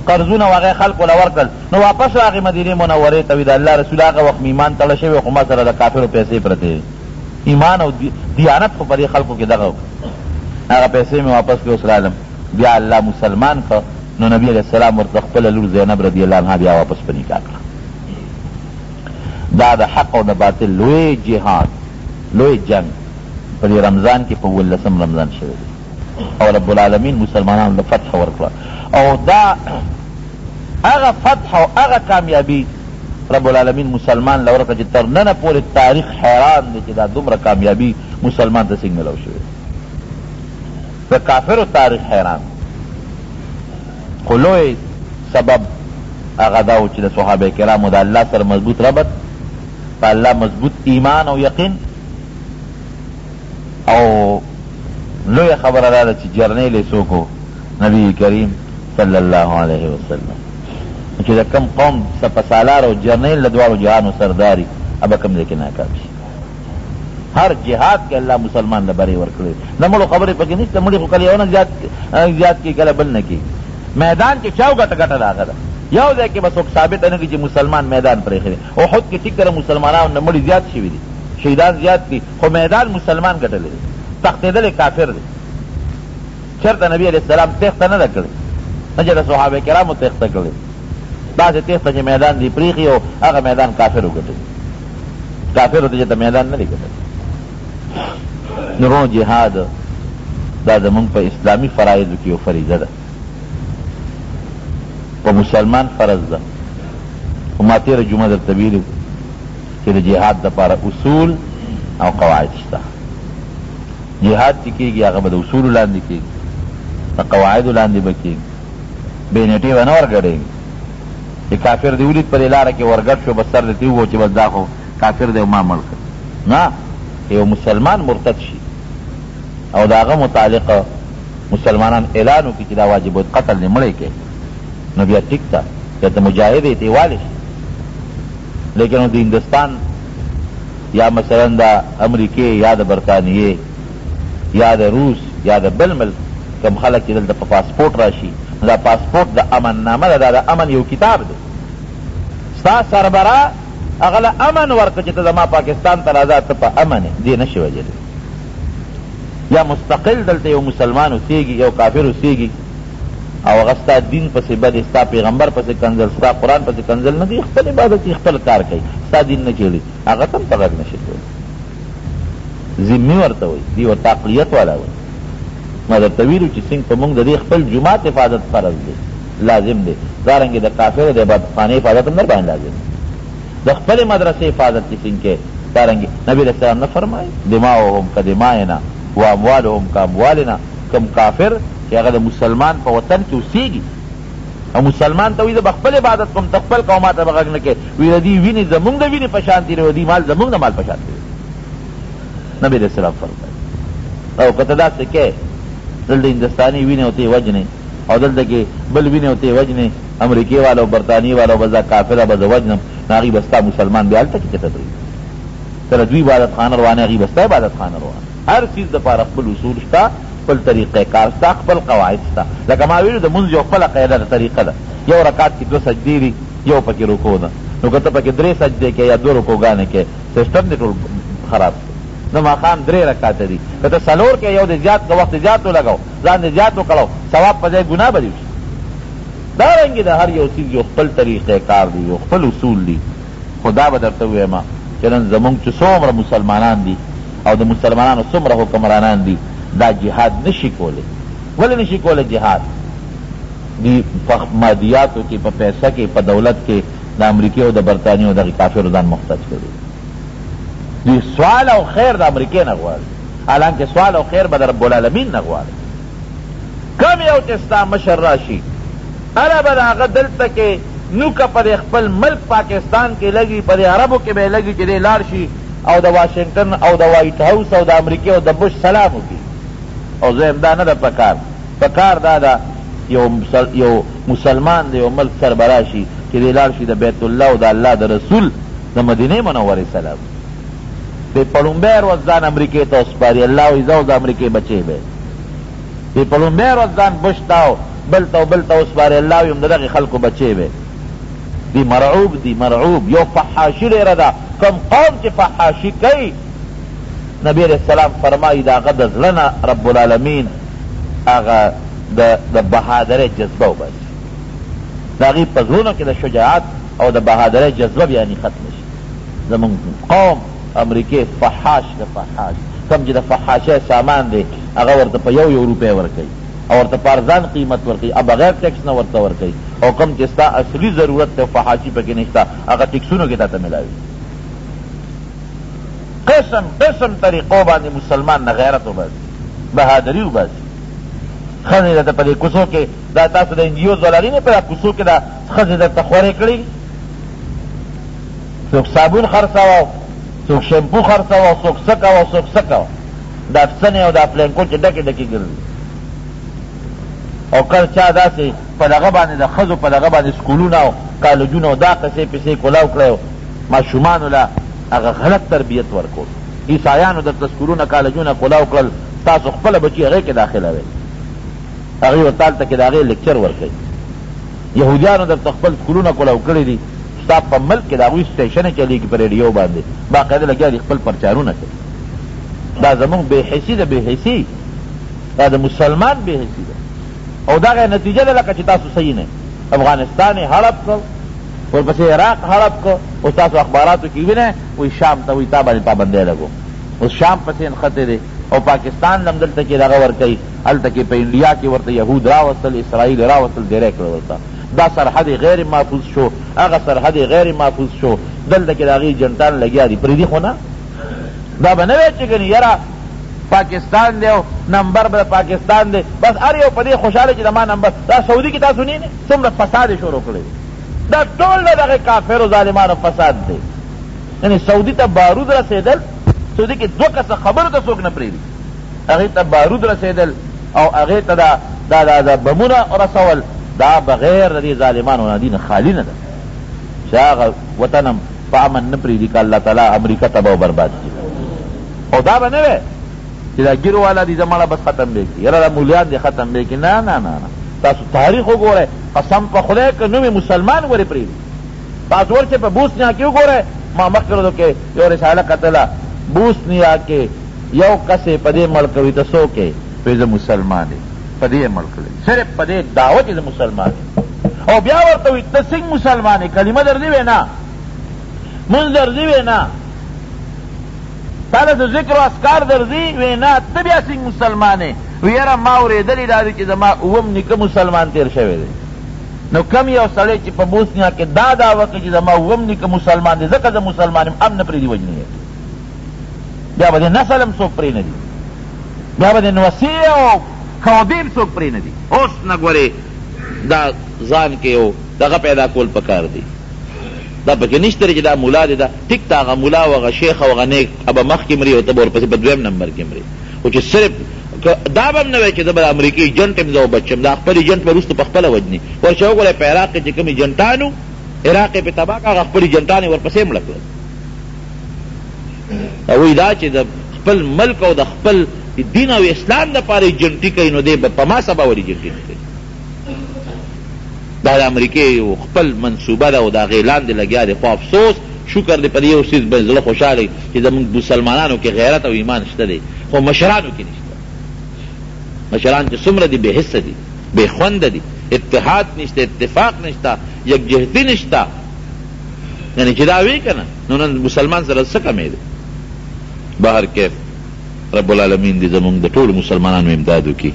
قرضونه وو، هغه یې خلکو له ورکړل. نو واپس راغی مدینې منورې ته، وی د الله رسول هغه وخت مې ایمان تړل شوی خو ما سره د کافرو پیسې پرتې وې، ایمان او دیانت خو په دې خلکو کې دغه وو، هغه پیسې مې واپس کړې، اوس رالم. بیا الله مسلمان کړ، نو نبی علیه السلام ورته خپله لور زینب رضی الله عنها بیا واپس په نکاح کړه. دا د حق او د باطل لوی جهاد، لوی جنګ په دې رمضان کې په اوولسم رمضان شوی دی او رب العالمین مسلمانانو له فتح ورکړه او دا هغه فتح او هغه کامیابي رب العالمین مسلمان له ورکړه چې تر ننه پورې تاریخ حیران دی چې دا دومره کامیابي مسلمان ته څنګه ملاو شوې. د کافرو تاریخ حیران. خو لوی سبب هغه دا و چې د صحابه کرامو د الله سره مضبوط ربط، په الله مضبوط ایمان او یقین، او لویه خبره دا ده چې جرنیل یې څوک و؟ نبی کریم صلی الله علیه وسلم. چې د کوم قوم سپه سالار او جرنیل د دواړو جهانو سرداري، هغه به کوم ځای کې ناکام شي؟ هر جهاد کې الله مسلمان له بری ورکړی. د مړو خبرې پکې نشته، مړي خو کله یو نه زیات زیات کړي، کله بل نه کړي. میدان چې چا وګټه، ګټه د هغه ده. یو ځای کې به څوک ثابته نه کړي چې مسلمان میدان پرېښی دی. احد کې ټیک ده مسلمانانو نه مړي زیات شوي دي، شهیدان زیات دي، خو میدان مسلمان ګټلی دی، تښتېدلی کافر دی. چېرته نبي علیه السلام تېښته نه ده کړې، نه چېرته صحابه کرامو تېښته کړې، داسې تېښته چې میدان دې پرېښي او هغه میدان کافرو ګټلی. کافرو ته چېرته میدان نه دی ګټلی. نو جهاد دا زمونږ په اسلامي فرایضو کې یو فریضه ده، په مسلمان فرض ده. خو ما تېره جمعه درته ویلي چې د جهاد دپاره اصول او قواعد شته. جهاد چې کېږي هغه به د اصولو لاندې کېږي، د قواعدو لاندې به کېږي، بې نېټې به نه ورګډېږي. چې کافر دې ولید په دې لاره کې ورګډ شو، بس سر دې ترې ووهو چې بس دا خو کافر دی او ما مړ کړ. نه، که یو مسلمان مرتد شي او د هغه متعلق مسلمانان اعلان وکړي چې دا واجب القتل دی، مړ یې کړئ، نو بیا ټیک ده، بیا ته مجاهد یې، ته یې والي شې. لیکن د هندوستان یا مثلا د امریکې یا د برتانیې یا د روس یا د بل ملک کوم خلک چې دلته په پاسپورټ راشي، نو دا پاسپورټ د امن نامه ده، دا د امن یو کتاب دی. ستا سربراه هغه له امن ورکړ چې ته زما پاکستان ته راځه، ته په امن یې، دې نه شي وژلی. یا مستقل دلته یو مسلمان اوسېږي، یو کافر اوسېږي او هغه ستا دین پسې بدې، ستا پیغمبر پسې کنځل، ستا قرآن پسې کنځل نه کوي، خپل عبادت کوي، خپل کار کوي، ستا دین نه چېړي، هغه ته هم ته غږ نه شې کولی. ذمي ورته وایي، دوی ورته اقلیت والا وایي. ما درته ویلو چې څنګه په موږ د دې خپل جومات حفاظت فرض دی، لازم دی، دارنګې د کافرو د عبادتخانې حفاظت هم در باندې لازم دی، د خپلې مدرسې حفاظت چې څنګه کوې، دارنګې نبي علیه السلام نه فرمایي دماؤهم کدمائنا واموالهم کاموالنا. کوم کافر چې هغه د مسلمان په وطن کې اوسېږي او مسلمان ته وایي زه به خپل عبادت کوم، ته خپل کوه، ما ته به غږ نه کوې، وایي د دې وینې زموږ د وینې په شان دي، د دې مال زموږ د مال په شان دی. نبي علیه السلام فرمایي او که ته داسې کوې، دلته هندوستاني وینې او ته یې وژنې او دلته کې بل وینې او ته یې وژنې، امریکې والا او برتانیې والا به زه کافره به زه وژنم، نو هغوی به ستا مسلمان بیا هلته کې چېرته پرېږدي؟ ته د دوی عبادتخانه روانې، هغوی به ستا عبادتخانه روانه. هر څیز دپاره خپل اصول شته، خپل طریقه کار شته، خپل قواعد شته. لکه ما ویلو د مونځ یو خپله قاعده ده، طریقه ده. یو رکعت کې دوه سجدې دي، یو پکې رکوع ده، نو که ته پکې درې سجدې کوې یا دوه رکوعګانې کوې، سیسټم دې ټول خراب شو. د ماښام درې رکعته دي، که ته څلور کوې، یو دې زیات کړه، وخت دې زیات ولګاو، ځان دې زیات وکړاو، ثواب په ځای ګناه به دې وشي. دارنګې د هر یو څیز یو خپل طریقه کار دی، یو خپل اصول دي. خو دا به درته ووایم چې نن زمونږ چې څومره مسلمانان دي او د مسلمانانو څومره حکمرانان دي، دا جهاد نشي کولی. ولې نشي کولی جهاد؟ دوی په مادیاتو کې، په پیسه کې، په دولت کې د امریکې او د برتانیې او دغې کافرو ځان محتاج کړی. دوی سوال او خیر د امریکې نه غواړي، حالانکه سوال او خیر به د رب العالمین نه غواړي. کوم یو چې ستا مشر راشي، هله به د هغه دلته کې نوکه په دې خپل ملک پاکستان کې لګي، په دې عربو کې به یې لګي چې دی لاړ شي او د واشنګټن او د وایټ هاوس او د امریکې او د بوش سلام وکړي. او زه وایم دا نه ده پکار. پکار دا ده یو مسلمان د یو ملک سربراه شي چې دی لاړ شي د بیت الله او د الله د رسول د مدینې منورې سلام وکړي. دی په ړومبۍ ورځ ځان امریکې ته وسپاري، الله وایي ځه اوس د امریکې بچی به یې. دی په ړومبۍ ورځ ځان بش ته او بل ته او بل ته وسپاري، الله وایي هم د دغې خلکو بچی به یې. دی مرعوب دي، مرعوب. یو فحاشي ډېره ده، کوم قوم چې فحاشي کوي، نبی علیه السلام فرمایي د هغه د زړه نه رب العالمین هغه د بهادرۍ جذبه وباسي، د هغوی په زړونو کې د شجاعت او د بهادرۍ جذبه بیاني ختمه شي. زمونږ قوم امریکې فحاش د فحاش، کوم چې د فحاشۍ سامان دی هغه ورته په یو یو روپۍ ورکوي او ورته په ارزان قیمت ورکوي، بغیر ټیکس نه ورته ورکوي، او کوم چې ستا اصلي ضرورت دی فحاشي پکې نشته، هغه ټیکسونو کې تاته ملاوي. قسم قسم طریقو باندې مسلمان نه غیرت وباسي، بهادري وباسي. ښځې درته په دې کوڅو کې دا تاسو د این جي اوز والا نه په دا کوڅو کې دا ښځې درته خورې کړي، څوک صابون خرڅوه، څوک شیمپو خرڅوه، څوک څه کوه، څوک څه کوه، دا څنې او دا پلینکو چې ډکې ډکې ګرځي. او کله چا داسې په دغه باندې د ښځو په دغه باندې سکولونه او کالجونه او دا قصې پسې کولاو کړی او ماشومانو له هغه غلط تربیت ورکول. عیسایانو درته سکولونه کالجونه کولاو کړل، تاسو خپله بچي هغې کې داخلوئ، هغوی ورته هلته کې د هغې لیکچر ورکوي. یهودیانو درته خپل سکولونه کولاو کړي دي، ستا په ملک کې د هغوی سټیشنې چلېږي په ریډیو باندې باقاعده لګیا دي خپل پرچارونه کوي. دا زموږ بې حسي ده، بې حسي دا د مسلمان بې حسي ده او دغه نتیجه ده لکه چې تاسو صحیح نه افغانستان یې هړپ کړ، ورپسې عراق هړپ کړ. اوس تاسو اخباراتو کې وینئ وایي شام ته وایي تا باندې پابندۍ لګو، اوس شام پسې نښتی دی او پاکستان هم دلته کې دغه ورکوي، هلته کې په انډیا کې ورته یهود راوستل، اسرائیل یې راوستل، دېره یې کړل ورته. دا سرحد یې غیر محفوظ شو، هغه سرحد یې غیر محفوظ شو، دلته کې د هغې ایجنټان لګیا دي، پرېږدي خو نه. دا به نه وایي چې ګنې یاره پاکستان دی او نمبر به د پاکستان دی، بس هر یو په دې خوشحاله چې زما نمبر. دا سعودي کې تاسو نه څومره فساد یې شروع کړی دی، دا ټول د دغه کافرو ظالمانو فساد دی. یعنې سعودي ته بارود رسېدل، سعودي کې دوه کسه خبرو ته څوک نه پرېږدي، هغې ته بارود رسېدل او هغې ته دا دا دا دا بمونه رسول، دا بغیر د دې ظالمانو نه دین خالي نه ده چې هغه وطن هم په امن نه پرېږدي که الله تعالی امریکا تباه او برباد کړي. او دا به نه وی چې دا ږیرو والا دي زمړه بس ختم به کړي، یاره دا مولیان دي ختم به کړي. نه نه نه نه، تاسو تاریخ وګورئ، قسم په خدای که نوم مسلمان ګورې پرېږدي. تاسو ورشئ په بوسنیا کې وګورئ، ما مخکې ورځو کې یو رساله کتله، بوسنیا کې یو کس یې په دې مړ کړی، ته څوک یې؟ وایي زه مسلمان یم. په دې یې مړ کړی، صرف په دې دعوه چې زه مسلمان یم. او بیا ورته وایي ته څنګه مسلمان یې؟ کلمه درځي؟ وایي نه. لمونځ درځي؟ وایي نه. تا له څه ذکر او اذکار درځي؟ وایي نه. ته بیا څنګه مسلمان یې؟ وایي یاره ما اورېدلي دا دي چې زما اووم نیکه مسلمان تېر شوی دی. نو کوم یو سړی چې په بوسنیا کې دا دعوه کوي چې زما اووم نیکه مسلمان دی ځکه زه مسلمان یم، هم نه پرېږدي وژني یې. بیا به د نسل هم څوک پرې نه دي، بیا به د نوسې او کودې هم څوک پرې نه دي. اوس نه ګورې دا ځان کې یو دغه پیدا کول پکار دي، دا پکې نشته چې دا ملا دی، دا ټیک ته هغه ملا او هغه شیخ او هغه نیک به مخکې مري او ته به ورپسې په دویم نمبر کې مرې. خو چې صرف دا به هم نه وایي چې زه به د امریکې ایجنټ یم، زه به بچ شم، دا خپل ایجنټ به وروسته په خپله وژني. ورشه وګوره په عراق کې چې کوم ایجنټان وو، عراق یې پرې تباه کړ، هغه خپل ایجنټان یې ورپسې مړه کړل. هغوی دا چې د خپل ملک او د خپل دین او اسلام دپاره ایجنټي کوي، نو دی به په ما سبا ولې ایجنټي نه کوي؟ دا د امریکې یو خپل منصوبه ده او د هغې لاندې لګیا دی. خو افسوس شکر دی په دې یو څیز باندې زړه خوشحاله وي چې زموږ مسلمانانو کې غیرت او ایمان شته دی، خو مشرانو کې نشته. مشران چې څومره دي بې حسه دي، بې خونده دي، اتحاد نشته، اتفاق نشته، یکجهتي نشته. یعنی چې دا وي که نه نو نن مسلمان سره څه کمی دی؟ بهر کیف رب العالمین دې زموږ د ټولو مسلمانانو امداد وکړي،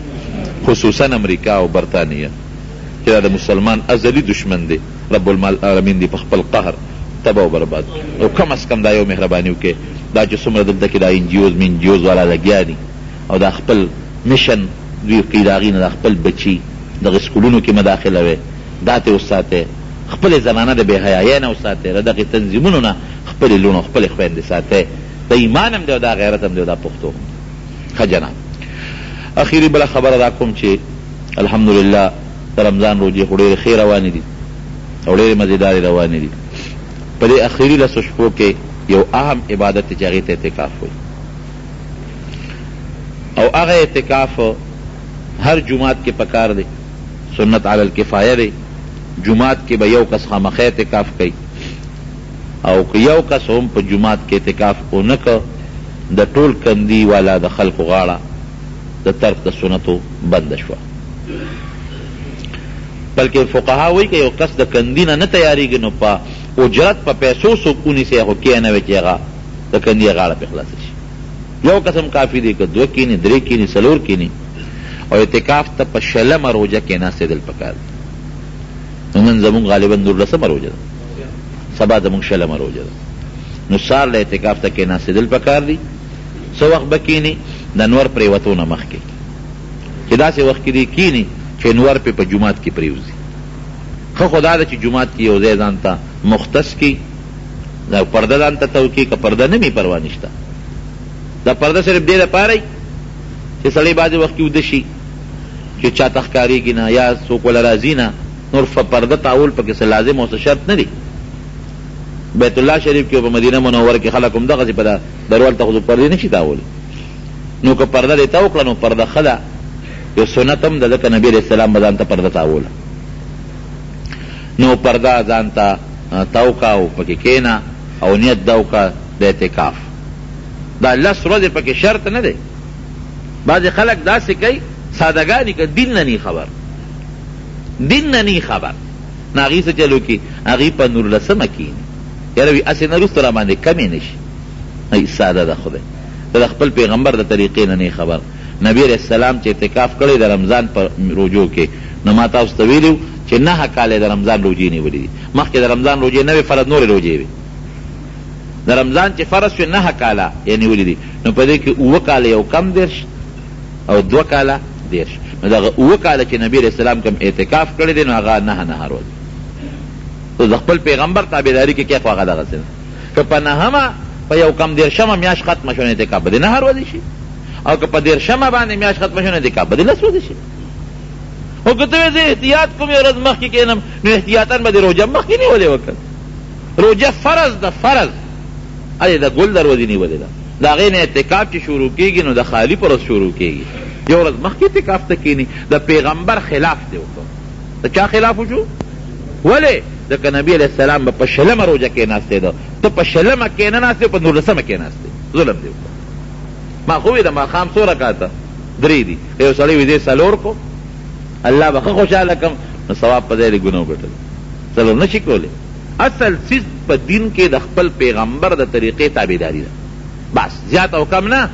خصوصا امریکا او برتانیه چې دا د مسلمان ازلي دښمن دی. رب العالمین دې په خپل قهر تباه او برباد کړي. او کم از کم دا یو مهرباني وکړي، دا چې څومره دلته کې دا این جي اوز مین جي اوز والا لګیا دي او دا خپل مشن دوی کوي، د هغوی نه دا خپل بچي دغه سکولونو کې مه داخلوئ، دا ترې وساتئ، خپلې زنانه د بې حیایۍ نه وساتئ، د دغې تنظیمونو نه خپلې لوڼو خپلې خویندې ساتئ. دا ایمان هم دی او دا غیرت هم دی او دا پښتو هم دی. ښه جناب، اخیري بله خبره دا کوم چې الحمدلله د رمضان روژې خو ډېرې ښې روانې دي او ډېرې مزېدارې روانې دي. په دې اخیري لسو شپو کې یو اهم عبادت دی چې هغې ته اعتکاف وایي، او هغه اعتکاف هر جومات کې پکار دی، سنت علی الکفایه دی. جومات کې به یو کس خامخا اعتکاف کوي، او که یو کس هم په جومات کې اعتکاف ونه کړ، د ټول کندي والا د خلکو غاړه د ترک د سنتو بنده شوه. بلکې فقها وایي که یو کس د کندي نه نه تیارېږي نو په اجرت په پیسو څوک ونیسي، خو کښېنوي چې هغه د کندي غاړه پرې خلاصه شي. یو کس هم کافي دی، که دوه کښېني، درې کښېني، څلور کښېني. او اعتکاف ته په شلمه روژه کښېناستېدل پکار دي. نو نن زموږ غالبا نولسمه روژه ده، سبا زموږ شلمه روژه ده، نو سهار له اعتکاف ته کښېناستېدل پکار دي. څه وخت به کښېني؟ د نور پرېوتو نه مخکې. چې داسې وخت کې دې کیني چې نور پې په جومات کې پریوځي. ښه خو دا ده چې جومات کې یو ځای ځان ته مختص کړي، دا پرده ځان ته تاو کړي، که پرده نه وي پروا نشته. دا پرده صرف دې لپاره وي چې سړی بعضې وخت کې وده شي چې چاته ښکارېږي نه یا څوک وله راځي نه، نور پرده تاول پکې څه لازم او څه شرط نه دی. بیت الله شریف کې او په مدینه منوره کې خلک همدغسې په دا درو هلته خو څوک پردې نه شي تاولی. نو که پرده دې تاو کړه نو پرده ښه ده، یو سنت هم ده، ځکه نبي علیه السلام به ځان ته پرده تاوله. نو پرده ځان ته تاو که او پکې کښېنه او نیت دا وکړه د اعتکاف. دا لس ورځې پکې شرط نه دی. بعضې خلک داسې کوي سادهګاني که دین نه نی خبر، دین نه نی خبر، نو هغوی څه چل وکړي، هغوی په نورلسمه کښېني، یاره وي هسې نه وروسته راباندې کمې نه شي. ای ساده ده خدای ته د خپل پیغمبر د طریقې نه نی خبر. نبی علیه السلام چې اعتکاف کړی د رمضان په روژو کې، نو ما تاسو ته ویلي وو چې نهه کاله یې د رمضان روژې نیولې دي. مخکې د رمضان روژې نه وې فرض، نورې روژې وې. د رمضان چې فرض شوې نهه کاله یې نیولې دي، نو په دې کې اووه کاله یو کم دېرش او دوه کاله دېرش، نو دغه اووه کاله چې نبی علیه السلام کوم اعتکاف کړی دی نو هغه نهه نهه ورځې. نو د خپل پیغمبر تابعداري کې کوې خو هغه دغسې ده. که په نهمه په یو کم دېرشمه میاشت ختمه شوه نو اعتکاف به دې نهه ورځې شي، او که په دېرشمه باندې میاشت ختمه شوه نو اعتکاف به دې لس ورځې شي. خو که ته وایې زه احتیاط کوم یو ورځ مخکې کښېنم، نو احتیاطا به دې روژه مخکې نیولې وه که روژه فرض ده، فرض هسې د ګل د ورځې نیولې ده. د هغې نه اعتکاف چې شروع کېږي نو د خالي په ورځ شروع کېږي، یو ورځ مخکې اعتکاف ته کښېني. د پیغمبر خلاف دې وکړو. د چا خلاف وشو؟ ولې؟ ځکه نبي علیه السلام به په شلمه روژه کښېناستېده، ته په شلمه کښېنه ناست یې، په نولسمه کښېناستې، ظلم دې وکړو. ما خو وې د ماښام څو رکعته؟ درې دي. که یو سړی وي زه یې څلور کوم، الله به ښه خوشحاله کړم، نو ثواب په ځای دې ګناه وګټله. څلور نه شي کولی. اصل څیز په دین کې د خپل پیغمبر د طریقې تابعداري ده، بس زیات او کم نه،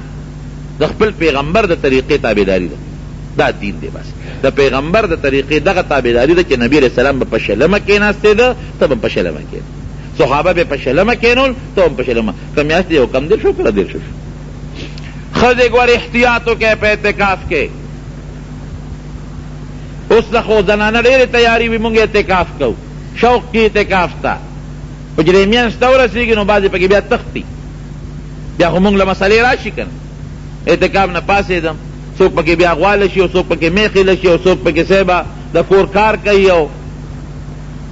د خپل پیغمبر د طریقې تابعداري ده، دا دین دی. بس د پیغمبر د طریقې دغه تابعداري ده چې نبی علیه السلام به په شلمه کېناستېده، ته به هم په شلمه کېنې، صحابه به په شلمه کېنول، ته هم په شلمه. که میاشت یو کم دېرش شو که دېرش شو. ښځې ګور احتیاط وکړئ په اعتکاف کې. اوس د خو زنانه ډېرې تیاري وي، مونږ اعتکاف کوو، شوق کوي اعتکاف ته، خو چې دې مینځ ته ورسېږي نو بعضې پکې بیا تښتي، بیا خو مونږ له مسئلې راشي که نه. اعتکاف نه پاڅېدم، څوک پکې بیا غوا له شي او څوک پکې مېښې له شي او څوک پکې صاحبه د کور کار کوي، او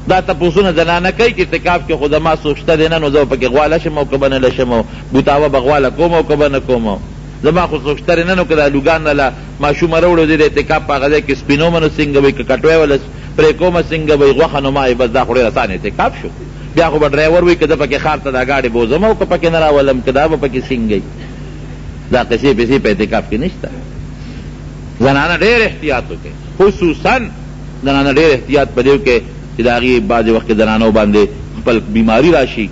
دا تپوسونه زنانه کوي چې اعتکاف کې خو زما څوک شته دی نه، نو زه به پکې غوا له شم او که به نه له شم، او بوتاوه به غوا له کوم او که به نه کوم، زما خو څوک شته دی نه، نو که دا لوګان راله ماشومه راوړي، زه د اعتکاف په هغه ځای کې سپینوم نو څنګه وي، که کټوی وله پرې کومه څنګه به وي، غوښه نو ما یې بس دا خو ډېر اسان اعتکاف شو. بیا خو به ډرایور وي که زه پکې ښار ته دا ګاډی بوځم او که پکې نه راولم، که دا به پکې څنګه وي. دا قصې پیسې په اعتکاف کې نشته. زنانه ډېر احتیاط وکړي، خصوصا زنانه ډېر احتیاط په دې وکړي چې د هغې بعضې وخت کې زنانو باندې خپل بیماري راشي،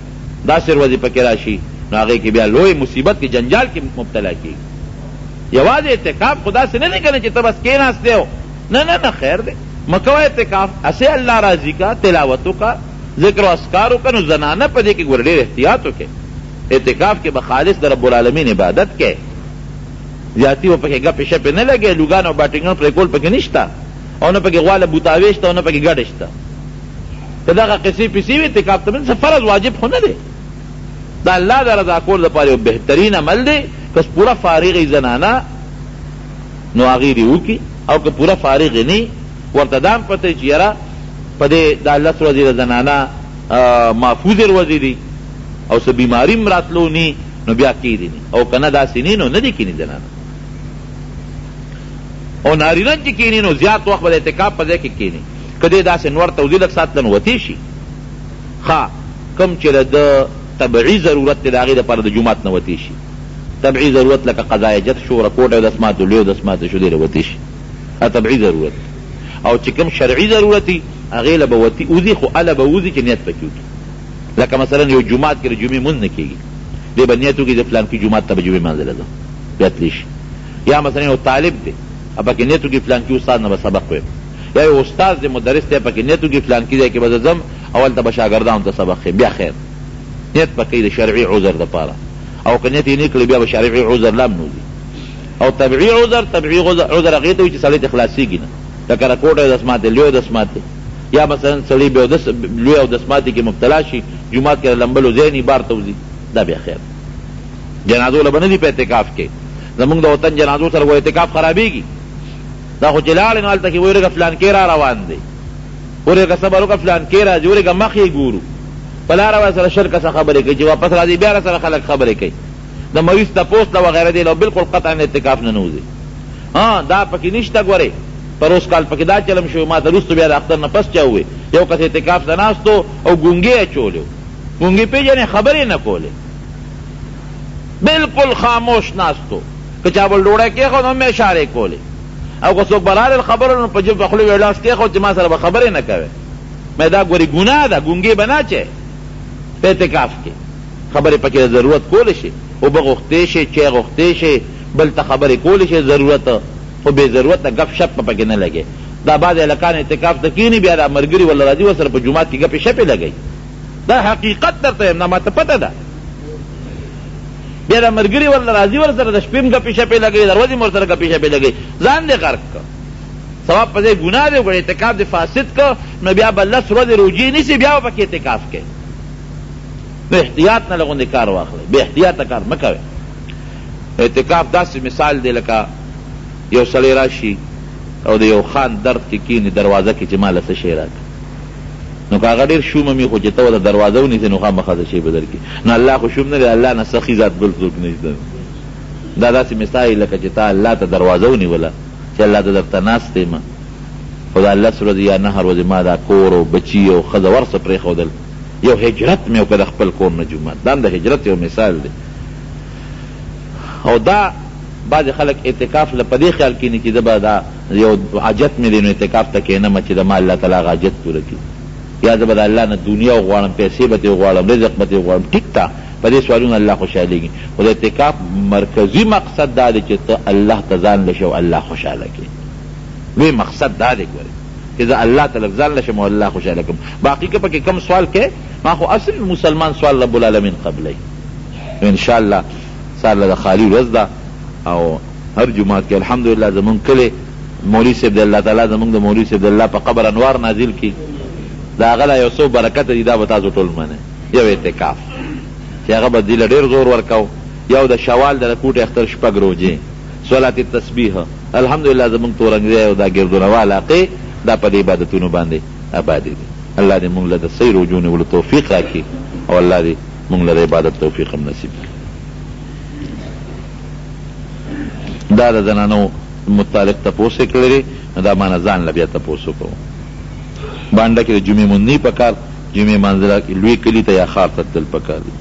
داسې ورځې پکې راشي، نو هغې کې بیا لوی مصیبت کې جنجال کې مبتلا کېږي. یوازې اعتکاف خو داسې نه دی که نه چې ته بس کېناستې او نه نه نه، خیر دی، مه کوه اعتکاف، هسې الله راضي که، تلاوت وکړه، ذکر او اذکار وکړه. نو زنانه په دې کې ګوره ډېر احتیاط وکړي. اعتکاف کې به خالص د رب العالمین عبادت کوې، زیاتي به پکې ګپې شپې نه لګې، لوګان او باټینګان پرې کول پکې نشته، او نه پکې غوا له بوتاوې شته او نه پکې ګډې شته. که دغه قصې پیسې وي اعتکاف ته څه فرض واجب خو نه دی، د الله د رضا کولو لپاره یو بهترین عمل دی. که پوره فارغ زنانه نو هغې دې وکړي، او که پوره فارغ نه ورته دا هم پته چې یاره په دې دا لس ورځې د زنانه محفوظې ورځې دي او څه بیماري هم راتلو نی، نو بیا کېدی نی، او که نه داسې نی نو نه دې کېني زنانه. او نارینه چې کېني نو زیات وخت به د اعتکاف په ځای کې کېني، که دی داسې نور ته وځي لږ ساعت له نو وتی شي. ښه کوم چې د ده طبعي ضرورت دی د هغې دپاره د جومات نه وتی شي. طبعي ضرورت لکه قضا حاجت شو، رکوټی اودس ماتو، لوی اودس ماتو شو، دی له وتی شي، دا طبعي ضرورت دی. او چې کوم شرعي ضرورت وي هغې له به وتی وځي، خو هله به وځي چې نیت پکې وکړي. لکه مثلا یو جومات کې د جمعې لمونځ نه کېږي، دی به نیت وکړي زه فلانکي جومات ته به جمعې لمانځه له ځم، بیا تللی شي. یا مثلا یو طالب دی، پکې نیت وکړي فلانکي استاد نه به سبق وایم، یا یو استاد دی مدرس دی، پکې نیت وکړي فلانکي ځای کې به زه ځم او هلته به شاګردانو ته سبق ښیم، بیا خیر نیت به کوي د شرعي عذر دپاره. او که نیت یې نه کړي بیا به شرعي عذر له هم نه وځي. او طبعي عذر، طبعي عذر هغې ته وایي چې سړی ترې خلاصېږي نه، لکه رکوټی اودس ماتې، لوی اودس ماتې، یا مثلا سړی بې اودس لوی اودس ماتې کې مبتلا شي، جومات کې د لمبلو ځای نه بار ته وځي، دا بیا خیر دی. جنازو له به نه ځي په اعتکاف کې، زمونږ د وطن جنازو سره ګوره اعتکاف خرابېږي. دا خو چې لاړې نو هلته کې وایي ورېږه فلانکی را روان دی، ورېږه صبر وکړه فلانکی راځي، ورېږه مخ یې ګورو. په لاره ورسره 20 کسه خبرې کوي، چې واپس راځي بیا راسره خلک خبرې کوي. د مریض تپوس له وغیره دی له بالکل قطعا اعتکاف نه نه وځي. ها دا پکې نشته ګورې پروس کال پکې دا چلم شوی، ما ته وروسته بیا د اختر نه پس چا وویل، یو کس اعتکاف ته ناست و او ګونګی یې اچولی و، ګونګی پېژنې، خبرې یې نه کولې، بالکل خاموش ناست و، که چا بل ډوډۍ کېښود هم یې اشارې کولې، او که څوک به راغلل خبرو نو په جیب په خوله به یې لاس کېښود چې ما سره به خبرې نه کوې. مې دا ګورې ګناه ده، ګونګی به نه اچوې په اعتکاف کې. خبرې پکې د ضرورت کولی شې، اوبه غوښتی شې، چای غوښتی شې، بل ته خبرې کولی شې ضرورت، خو بې ضرورته ګپ شپ به پکې نه لګې. دا بعضې هلکان اعتکاف ته کښېني بیا دا ملګري ورله راځي ورسره په جومات کې ګپې شپې لګوي. دا حقیقت درته وایم، دا ماته پته ده. بیا دا ملګري ورله راځي ورسره د شپې هم ګپې شپې لګوي، د ورځې هم ورسره ګپې شپې لګوي، ځان دې غرق کړ، ثواب په ځای ګناه دې وکړه، اعتکاف دې فاسد کړ، نو بیا به 10 ورځې روژې نیسې، بیا به پکې اعتکاف کوې. نو احتیاط نه لږ غوندې کار واخلئ، بې احتیاطه کار مه کوئ. اعتکاف داسې مثال دی لکه یو سړی راشي او د یو خان درد کې کښېني دروازه کې چې ما له څه شی راکړه، نو که هغه ډېر شوم وي خو چې ته ورته دروازه ونیسې نو خامخا څه شی به درکړي. نو الله خو شوم نه دی، الله نه سخي ذات بل څوک نشته. دا داسې مثال دی لکه چې تا الله ته دروازه ونیوله چې الله زه درته ناست یم، خو دا 10 ورځې یا 9 ورځې ما دا کور او بچي او ښځه هر څه پرېښودل، یو هجرت مې وکړ د خپل کور نه جومات. دا هم د هجرت یو مثال دی. او دا بعضې خلک اعتکاف له په دې خیال کښېني چې زه به دا یو حاجت مې دی نو اعتکاف ته کښېنم چې د ما الله تعالی هغه حاجت پوره کړي، یا زه به د الله نه دنیا وغواړم، پیسې به ترې وغواړم، رزق به ترې وغواړم. ټیک ده، په دې سوالونو الله خوشحالېږي، خو د اعتکاف مرکزي مقصد دا دی چې ته الله ته ځان له شې او الله خوشحاله کړې. لوی مقصد دا دی ګورې چې زه الله ته لږ ځان له شم او الله خوشحاله کړم. باقي که پکې کوم سوال کوې، ما خو اصل مسلمان سوال رب العالمین قبلوي. نو ان شاء الله سهار له د خالي ورځ ده او هر جومات کې الحمدلله زمونږ کلی مولوي صاحب دی، الله تعالی زمونږ د مولوي صاحب د الله په قبر انوار نازل کړي، د هغه لا یو څو برکته دي، دا به تاسو ټول منئ. یو اعتکاف چې هغه به دې له ډېر زور ورکاو، یو د شوال د رکوټې اختر 6 روژې، صلات تسبیح. الحمدلله زمونږ تورنګزی او دا ګردونوا علاقې دا په دې عبادتونو باندې آبادې دي. الله دې مونږ له د صحیح روژو نیولو توفیق راکړي او الله دې مونږ له د عبادت توفیق هم نصیب کړي. دا د زنانو متعلق تپوس یې کړی دی، نو دا ما نه ځان له بیا تپوس وکړو. بانډه کې د جمعې مونځ نه وي پکار، جمعې مانځه لوی کلي ته یا ښار ته تلل پکار دي.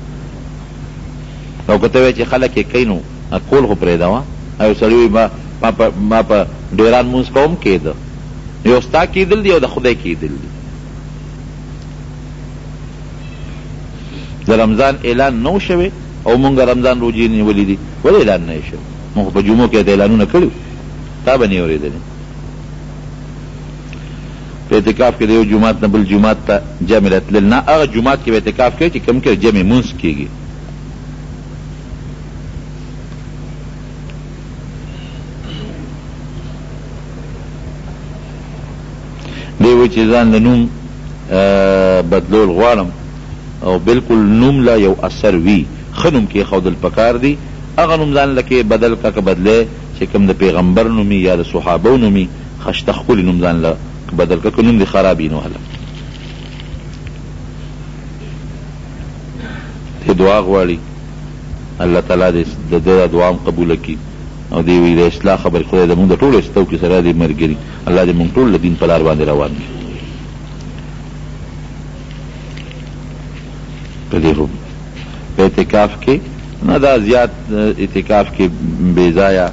او که ته وایې چې خلک یې کوي نو کول خو پرېږده وه. یو سړی وایي ما په ډېران مونځ کوم کېده، یو ستا کېدل دي او د خدای کېدل دي. د رمضان اعلان نه و شوی او مونږ رمضان روژې نیولې دي، ولې اعلان نه شوی؟ مونږ خو په جمعو کې اعلانونه کړي وو، تا به نه یې اورېدلی. په اعتکاف کې د یو جومات نه بل جومات ته جمع له تلل نه، هغه جومات کې به اعتکاف کوي چې کوم کې جمع مونځ کېږي. دی وایي چې ځان له نوم بدلول غواړم او بلکل نوم له یو اثر وي، ښه نوم کېښودل پکار دي، هغه نوم ځان له کې بدل که که بدلې چې کوم د پیغمبر نوم وي یا د صحابو نوم وي، خشته ښکلي نوم ځان له بدل که، که نوم دې خراب وي نو هله دی دعا غواړي، الله تعالی دې د ده دا دعا هم قبوله کړي. او دی وایي د اصلاح خبرې خدای زموږ د ټولو اصلاح وکړي، سره دې ملګري الله دې موږ ټول د دین په لار باندې روان کړي. په دې خو په اعتکاف کې نه دا زیات اعتکاف کې بې ځایه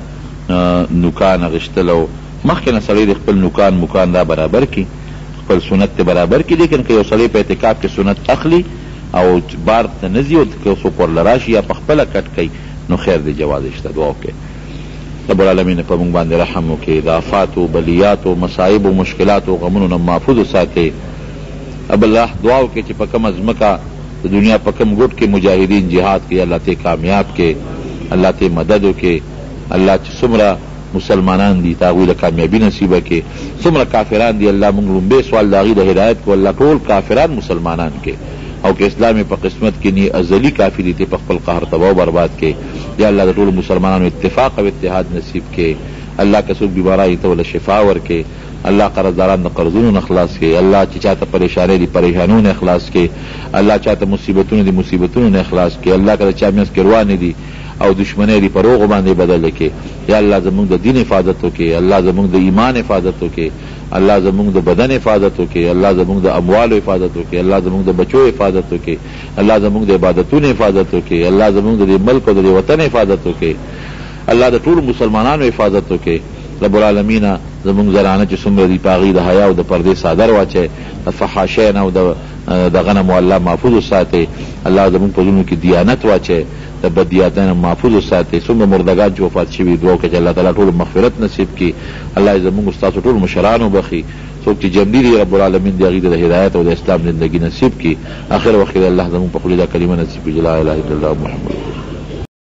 نوکان اخیستل او مخکې نه سړی د خپل نوکان موکان دا برابر کړي، خپل سنت ته برابر کړي. لیکن که یو سړی په اعتکاف کې سنت اخلي او بار ته نه ځي او که څوک ورله راشي یا په خپله کټ کوي نو خیر دی، جواز یې شته. دعا وکړئ رب العالمین په موږ باندې رحم وکړي، د آفاتو، بلیاتو، مصائبو، مشکلاتو، غمونو نه محفوظ وساتي. رب الله دعا وکړي چې په کومه ځمکه د دنیا په کوم ګوټ کې مجاهدین جهاد کوي، الله ته کامیاب کړي، الله ته مدد وکړي. الله چې څومره مسلمانان دي ته هغوی له کامیابي نصیبه کړې، څومره کافران دي الله مونږ ړومبی سوال د هغوی د هدایت کوو، الله ټول کافران مسلمانان کړې او که اسلام یې په قسمت کې نی ازلي کافر دي ته په خپل قهر تباه او برباد کړې. یا الله د ټولو مسلمانانو اتفاق او اتحاد نصیب کړې. الله که څوک بیماران دي ته ورله شفا ورکړې. الله قرضداران د قرضونو نه خلاص کړي، الله چې چاته پریشانۍ دي پریشانو نه خلاص کړي، الله چاته مصیبتونه دي مصیبتونو نه خلاص کړي، الله که د چا منځ کې روانې دي او دښمنۍ دي په روغو باندې بدلې کړي، یا الله زموږ د دین حفاظت وکړي، الله زموږ د ایمان حفاظت وکړي، الله زموږ د بدن حفاظت وکړي، الله زموږ د اموالو حفاظت وکړي، الله زموږ د بچو حفاظت وکړي، الله زموږ د عبادتونو حفاظت وکړي، الله زموږ د دې ملک او د دې وطن حفاظت وکړي، الله د ټولو مسلمانانو حفاظت وکړي. رب العالمینه زمونږ زنانه چې څومره دي په هغوی د حیا او د پردې څادر واچوې، د فحاشۍ نه او د دغه نه مو الله محفوظ وساتې، الله زمونږ په زړونو کې دیانت واچوې، د بد دیانتۍ نه مو محفوظ وساتې، څومره مردګان چې وفات شوي دعا وکړه چې الله تعالی ټولو مغفرت نصیب کړي، الله دې زمونږ او ستاسو ټول مشران وبخښي، څوک چې ژوندي دي رب العالمین دې هغوی ته د هدایت او د اسلام زندګي نصیب کړي، اخر وخت کې دې الله زمونږ په خولې دا کلمه نصیب کړي چې لا اله الا الله محمد رسول.